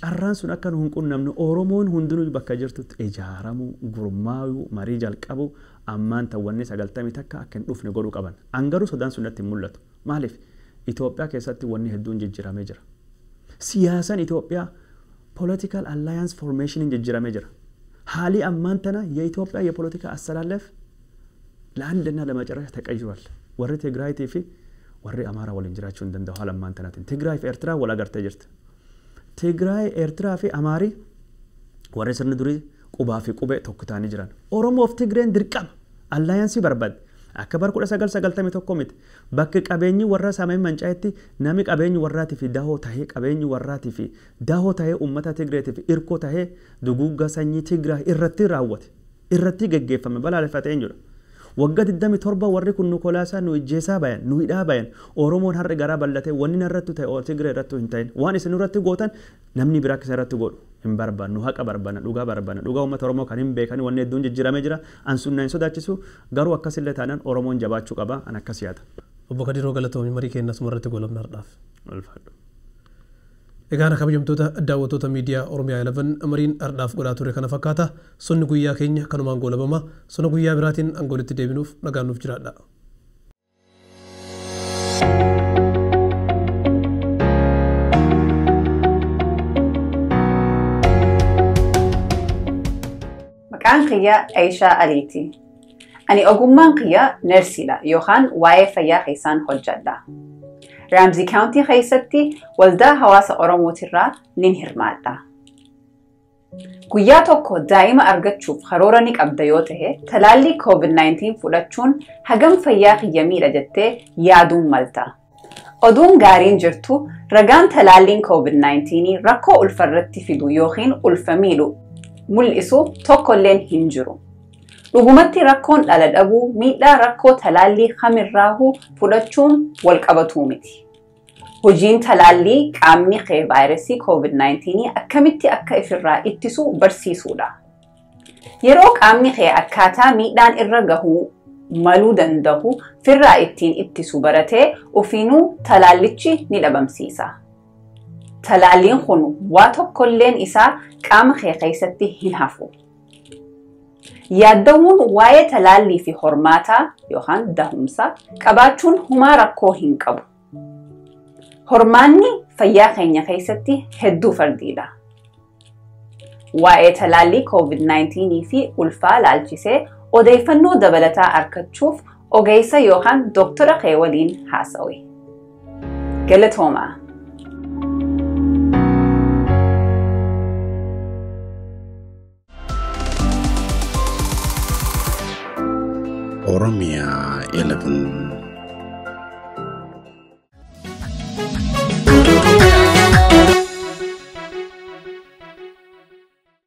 Carraan sun akka nu hin qunnamne Oromoon hundinuu bakka jirtutti ijaaramuu, gurmaa'uu, marii jalqabu ammaan tan wanni 91 akka hin dhufne godhuu qaban. An garuu sodaan sun natti hin mul'atu. Maaliif? Itoophiyaa keessatti wanni hedduun jijjiiramee jira. Siyaasaan Itoophiyaa political alliance formation jijjiiramee jira. Haalli ammaan tana የኢትዮጵያ የፖለቲካ አሰላለፍ ለአንድና ለመጨረሻ ተቀይሯል። warri Tigraayitii fi warri Amaaraa waliin jiraachuu hin danda'u haala ammaan tanaatiin. Tigraay fi Eertiraa wal agartee jirti. Tigraay, Eertiraa fi Amaarii warri sirni durii qubaa fi qubee tokko ta'anii jiran. Oromoo fi Tigreen dirqama allaayansii barbaadde. Akka bara 1991 miti. Bakki qabeenyi warra saamee manca'etti namni qabeenyi warraatii fi dahoo tahee qabeenyi warraatii fi dahoo tahee uummata Tigreetii fi irkoo tahee duguugga sanyii Tigraay irratti raawwate. Irratti geggeeffame balaaleffatee hin jiru. Waggaa 27 warri kun nu kolaasaa nu ijjeesaa bayan nu hidhaa bayan Oromoon har'i garaa bal'atee wanni narratti ta'e Tigree irratti hin ta'in waan isin irratti gootan namni biraa akka irratti godhu hin barbaannu haqa barbaanna dhugaa barbaanna dhugaa uummata Oromoo kan hin beekani wanni hedduun jijjiiramee jira an sun na hin sodaachisu garuu akkasillee taanaan Oromoon jabaachuu qaba an akkas yaada. Obbo Kadiroo galatoomii marii keenya asuma irratti goolabna har'aaf. Ulfaadhu. Egaan kabajamtoota daawwattoota miidiyaa Oromiyaa 11 mariin har'aaf godhaa ture kana fakkaata. Sonni guyyaa keenya kanumaan goolabama. Sonna guyyaa biraatiin angoolitti deebinuuf nagaan nuuf jiraadha. Maqaan kiyya Aishaa Aliiti. Ani ogummaan kiyya neersiidha yookaan waa'ee fayyaa keessaan hojjedha. Ramsey County keessatti waldaa hawaasa Oromootirraa nin hirmaadha. Guyyaa tokko daa'ima argachuuf karoora ni qabda yoo ta'e talaallii COVID-19 fudhachuun hagam fayyaa kiyya miidha jettee yaaduun malta. Oduun gaariin jirtu ragaan talaalliin COVID-19 rakkoo ulfarratti fidu yookiin ulfa miidhu mul'isu tokkolleen hin jiru. Dhugumatti rakkoon dhala dhabuu miidhaa rakkoo talaallii kamirraahuu fudhachuun wal qabatuu miti. Hojiin talaallii qaamni kee vaayirasii COVID-19 akkamitti akka ifirraa ittisu barsiisuudha. Yeroo qaamni kee akkaataa miidhaan irra gahuu maluu danda'u firraa ittiin ittisu baratee ofiinuu talaallichi ni dhabamsiisa. Talaalliin kun waa tokkolleen isaa qaama kee keessatti hin hafu. Yaadda'uun waa'ee talaallii fi hormaataa yookaan dahumsa qabaachuun humaa rakkoo hin qabu. Hormaanni fayyaa keenya keessatti hedduu fardiidha. Waa'ee talaallii COVID-19 fi ulfaa laalchisee odeeffannoo dabalataa argachuuf ogeessa yookaan dooktora kee waliin haasawi. Galatoomaa. Oromia 11.